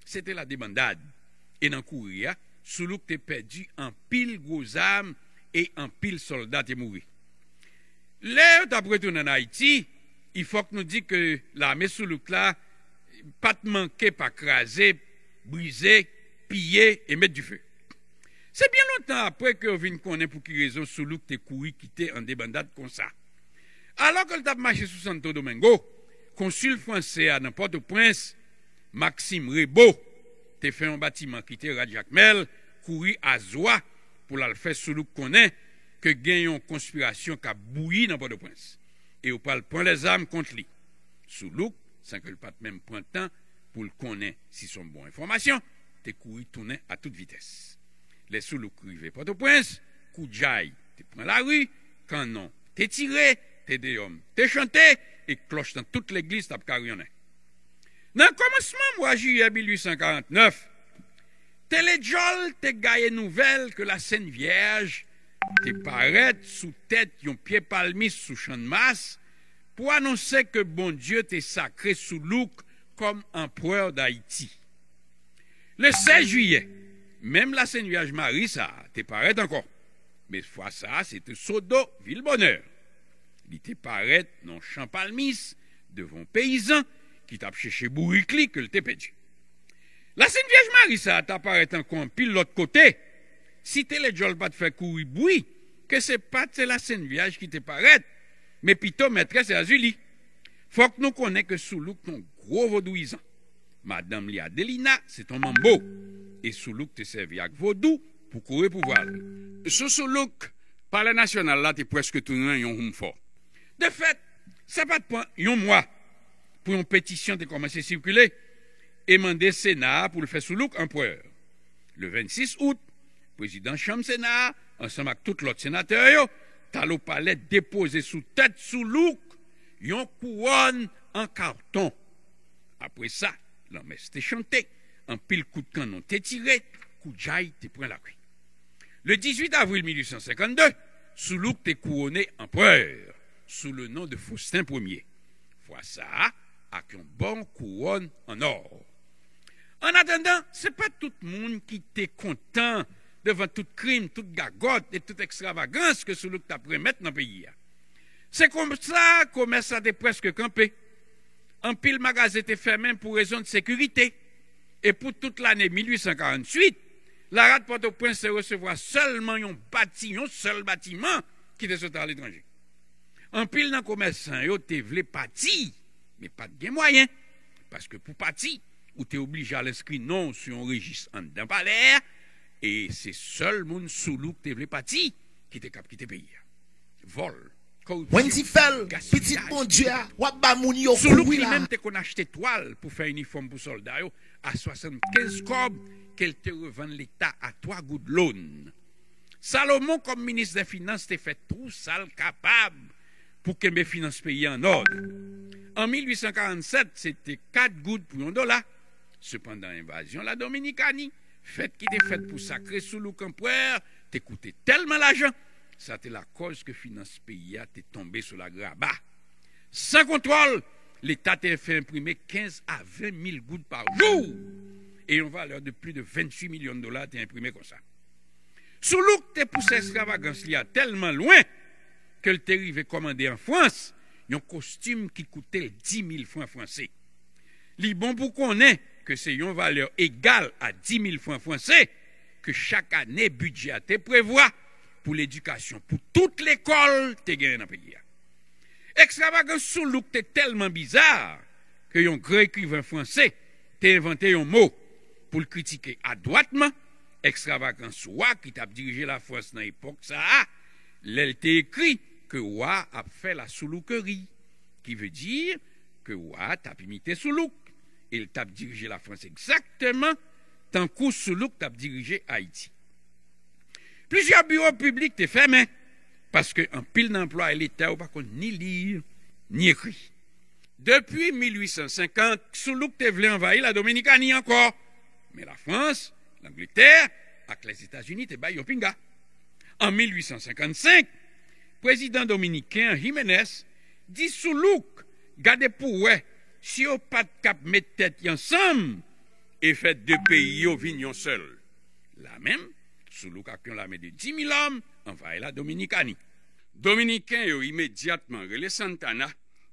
Se te la debandad. E nan kouri a, Soulouk te pèdi anpil gwo zam e anpil sòlda te mouri. Lè yo t ap retounen ann Ayiti, il fòk nou di ke lame Soulouk la pa t manke pa kraze, brize, piye e met dife. Se byen lontan apre ke yo vin konnen pou ki rezon Soulouk te kouri kite an debandad konsa. Alò ke l t ap mache sou Santo Domingo, konsil franse a nan Pòtoprens, Maxime Rebaud, te fè yon batiman kite rad Jakmèl kouri a zwa pou l al fè Soulouk konnen ke gen yon konspirasyon k ap bouyi nan Pòtoprens e yo pral pran lèzam kont li. Soulouk, san ke l pa t menm pran tan pou l konnen si se yon bon enfòmasyon, te kouri tounen a tout vitès. Lè Soulouk rive Pòtoprens, koudjay te pran lari, kannon te tire, tedeyòm te chante e klòch nan tout legliz t ap karyonnen. Nan kòmansman mwa jiyè mil uit san karant nèf, Teledjòl te gaye nouvèl ke Lasent Vyèj te parèt sou tèt yon pye palmis sou Channmas pou anonse ke Bondye te sakre Soulouk kòm anperè Dayiti. Le sèz jiyè, menm Lasent Vyèj Mari sa a te parèt ankò, men fwa sa a se te Sodo, vil bonè. Li te parèt nan yon chan palmis devan yon peyizan ki t ap chèche bourik li ke l te pèdi. Lasent Vyèj Mari sa a ta parèt ankò anpil lòt kote si Teledjòl pa t fè kouri bri ke se pa t se Lasent Vyèj ki te parèt, men pito Mètrès Èzili. Fòk nou konnen ke Soulouk t on gwo vodouyizan. Madanm li Adelina se t on manbo, e Soulouk te sèvi ak vodou pou kore pouvwa l. Sou Soulouk, Palè Nasyonal la te prèske tounen yon houm fò. De fèt, sa pa t pran yon mwa pou yon petisyon te kòmanse sikile e mande Sena a pou l fè Soulouk anperè. Le vennsis out, prezidan chanm Sena a, ansanm ak tout lòt senatè yo, t al o palè depoze sou tèt Soulouk yon kouwòn an katon. Apre sa, lanmès te chante, anpil kout kannon te tire, koudjay te pran lari. Le dizuit avril mil uit san senkannde, Soulouk te kouwone anperè sou le non de Faustin Premye. Fwa sa a, ak yon bon kouwòn an nò. Annatandan, se pa tout moun ki te kontan devan tout krim, tout gagòt e tout ekstravagans ke Soulouk t ap remèt nan peyi a. Se konsa komès la te prèske kanpe. Anpil magazen te fèmen pou rezon de sekirite. E pou tout lane mil uit san karanntuit, Larad Pòtoprens te resevwa sèlman yon bati, yon sèl batiman ki te sot aletranje. Anpil nan komèsan yo te vle pati, men pa t gen mwayen. Paske pou pati, ou te oblije al enskri non w sou yon rejis anndan palè a, e se sèl moun Soulouk te vle pati ki te kab kite peyi a. Vòl, koripsyon, gaspiyaj. Wendy Fèl, pitit Bondye a, w ap ba moun yo kouri la. Soulouk li menm te konn achte twal pou fè inifòm pou sòlda yo a swasannkenz kòb ke l te revann Leta a twa goud lòn. Salomon, kòm minis dè finans, te fè tou sa l kapab pou kenbe finans peyi a an òd. An mil uit san karannsèt, se te kat goud pou yon dola. Sepandan, envazyon Ladominikani, fèt ki te fèt pou sakre Soulouk anperè, te koute tèlman lajan, sa te lakòz ke finans peyi a te tonbe sou lagraba. San kontwòl, Leta te fè enprime kenz a ven mil goud pa jou, e yon valè de plis de venntuit milyon dola te enprime konsa. Soulouk te pouse ekstravagans li a tèlman lwen ke l te rive kòmande an Frans yon kostim ki koute l dis mil fran franse. Li bon pou konnen ke se yon valè egal a dis mil fran franse ke chak ane bidjè a te prevwa pou ledikasyon pou tout lekòl te genyen nan peyi a. Ekstravagans Soulouk te tèlman biza ke yon gran ekriven franse te envante yon mo pou l kritike adwatman ekstravagans wa ki t ap dirije Lafrans nan epòk sa a, lè l te ekri ke wa ap fè lasouloukeri, ki vle di ke wa t ap imite Soulouk, e l t ap dirije Lafrans egzakteman tankou Soulouk t ap dirije Ayiti. Plizyè biwo piblik te fèmen, paske anpil nan anplwaye Leta yo pa konn ni li, ni ekri. Depi mil ui san senkant, Soulouk te vle anvayi Ladominikani ankò, men Lafrans, Langletè ak Lèzetazini te bay yon pinga. An mil ui san senkannsenk, prezidan dominiken an Jimenez di Soulouk gade pou w wè si yo pa t kab met tèt yo ansanm e fè de peyi yo vin yon sèl. Lamenm, Soulouk ak yon lame de dis mil òm anvayi Ladominikani. Dominiken yo imedyatman rele Santana,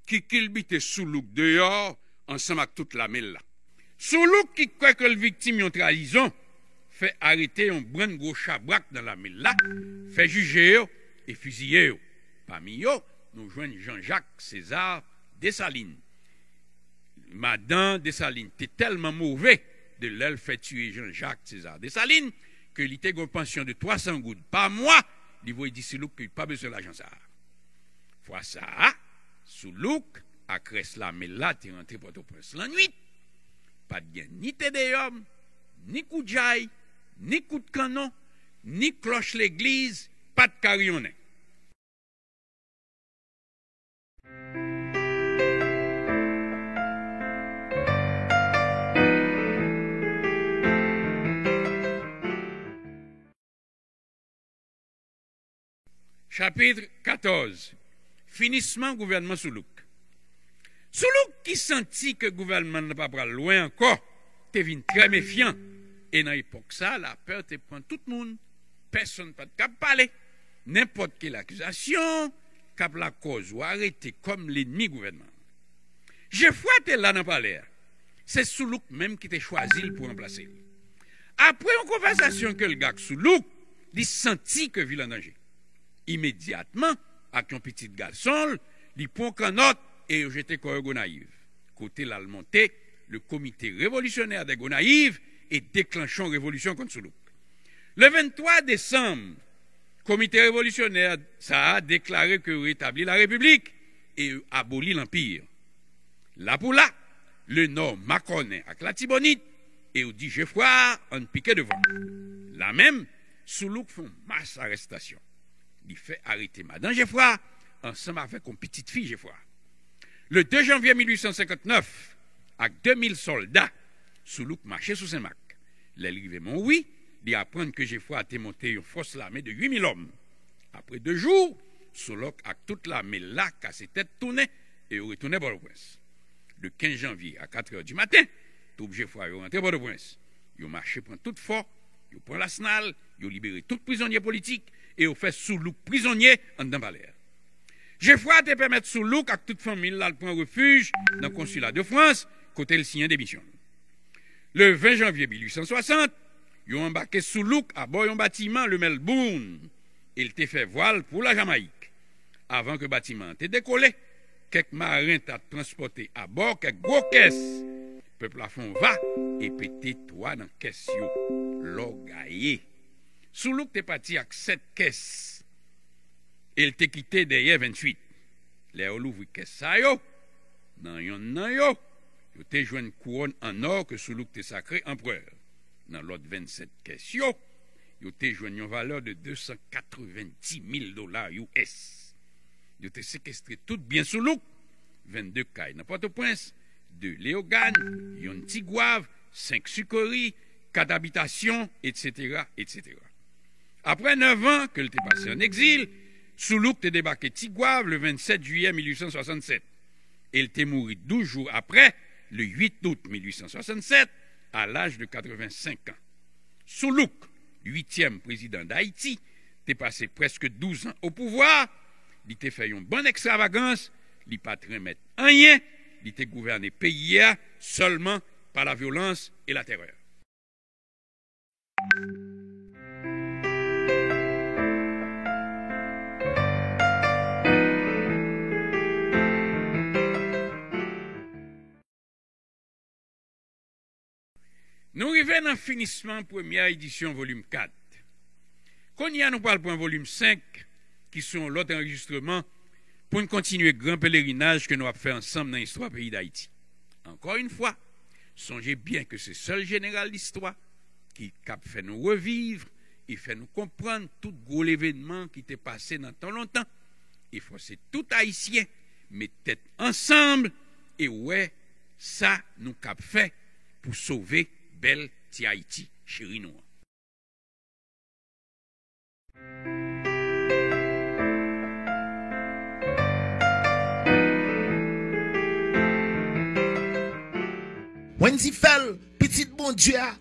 ki kilbite Soulouk deyò ansanm ak tout lame l la. Soulouk, ki kwè ke l viktim yon trayizon, fè arete yon bann gwo chabrak nan lame l la, fè jije yo e fiziye yo. Pami yo, nou jwenn Jean-Jacques César Dessalines. Madan Desalin te tèlman move de lè l fè tiye Jean-Jacques César Dessalines ke li te gen yon pansyon de twa san goud pa mwa, li voye di Soulouk ke li pa bezwen lajan sa a. Fwa sa a, Soulouk ak rès lame l la te rantre Pòtoprens lannuit. Pa t gen ni tedeyòm, ni koudjay, ni kout kannon, ni klòch legliz pa t ka riyonnen. Chapit katòz. Finisman gouvènman Soulouk. Soulouk, ki santi ke gouvènman nan pa pral lwen ankò, te vin trè mefyan, e nan epòk sa a, lapè te pran tout moun. Pèsonn pa t kab pale. Nenpòt ki akizasyon k ap lakòz wa rete kòm lènmi gouvènman an. Jefra te la nan palè a. Se Soulouk menm ki te chwazi l pou ranplase l. Apre yon konvèsasyon ke l gen ak Soulouk, li santi ke vi l an danje. Imedyatman, ak yon pitit gason l, li pran kannòt e yo jete kò yo Gonayiv, kote l al monte le Comité Révolutionnaire des Gonayives e deklanche yon revolisyon kont Soulouk. Le venntwa desanm, Komite Revolisyonè sa a deklare ke yo retabli larepiblik e yo aboli lanpi. La pou la, Lenò makònen ak Latibonit e yo di Jefra ann pike devan. La menm, Soulouk fè yon mas arèstasyon. Li fè arete madan Jefra ansanm avèk yon pitit fi Jefra. Le de janvye mil ui san senkantnèf, ak de mil sòlda, Soulouk mache sou Senmak. Lè l rive Monwi, li aprann ke Jefra te monte yon fòs lame de uit mil òm. Apre de jou, Soulouk ak tout lame l la kase tèt tounen e yo retounen Pòtoprens. Le kenz janvye a katrè di maten, twoup Jefra yo rantre Pòtoprens. Yo mache pran tout fò, yo pran Lasnal, yo libere tout prizonye politik e yo fè Soulouk prizonye anndan palè a. Jefra te pèmèt Soulouk ak tout fanmi l al pran refij nan konsila de Frans, kote l siyen demisyon l. Le ven janvye mil ui san swasant, yo anbake Soulouk abò yon batiman le Melbourne e l te fè vwal pou Lajamayik. Avan ke batiman an te dekole, kèk maren t ap transpòte abò kèk gwo kès. Pèp la fè yon va e pete twa nan kès yo. Lò gaye. Soulouk te pati ak sèt kès e l te kite dèyè venntuit. Lè yo louvri kès sa yo, nan yonn nan yo, yo te jwenn kouwòn an nò ke Soulouk te sakre anperè. Nan lòt vennsèt kès yo, yo te jwenn yon valè de de san katrevendis mil dola U S. Yo te sekestre tout byen Soulouk, vennde kay nan Pòtoprens, de Leyogàn, yonn Tigwav, senk sikori, kat abitasyon, etsetera, etsetera. Apre nèf an ke l te pase an egzil, Soulouk te debake Tigwav le vennsèt jiyè mil uit san swasannsèt e l te mouri douz jou apre, le uit out mil uit san swasannsèt, a laj de katrevensenk an. Soulouk, uityèm prezidan Dayiti, te pase prèske douz an o pouvwa, li te fè yon bann ekstravagans, li pa t renmèt anyen, li te gouvène peyi a sèlman pa lavyolans e latèrè. Nou rive nan finisman premyè edisyon volim kat. Kounye a, nou pral pran volim senk, ki sou yon lòt anrejistreman, pou n kontinye gran pelerinaj ke nou ap fè ansanm nan istwa peyi Dayiti. Ankò yon fwa, sonje byen ke se sèl jeneral listwa ki kab fè nou reviv e fè nou konprann tout gwo levenman ki te pase nan tan lontan, e fòse tout Ayisyen met tèt ansanm e wè sa nou kab fè pou sove bèl ti Ayiti cheri nou an. Wendy Phèl, pitit Bondye a.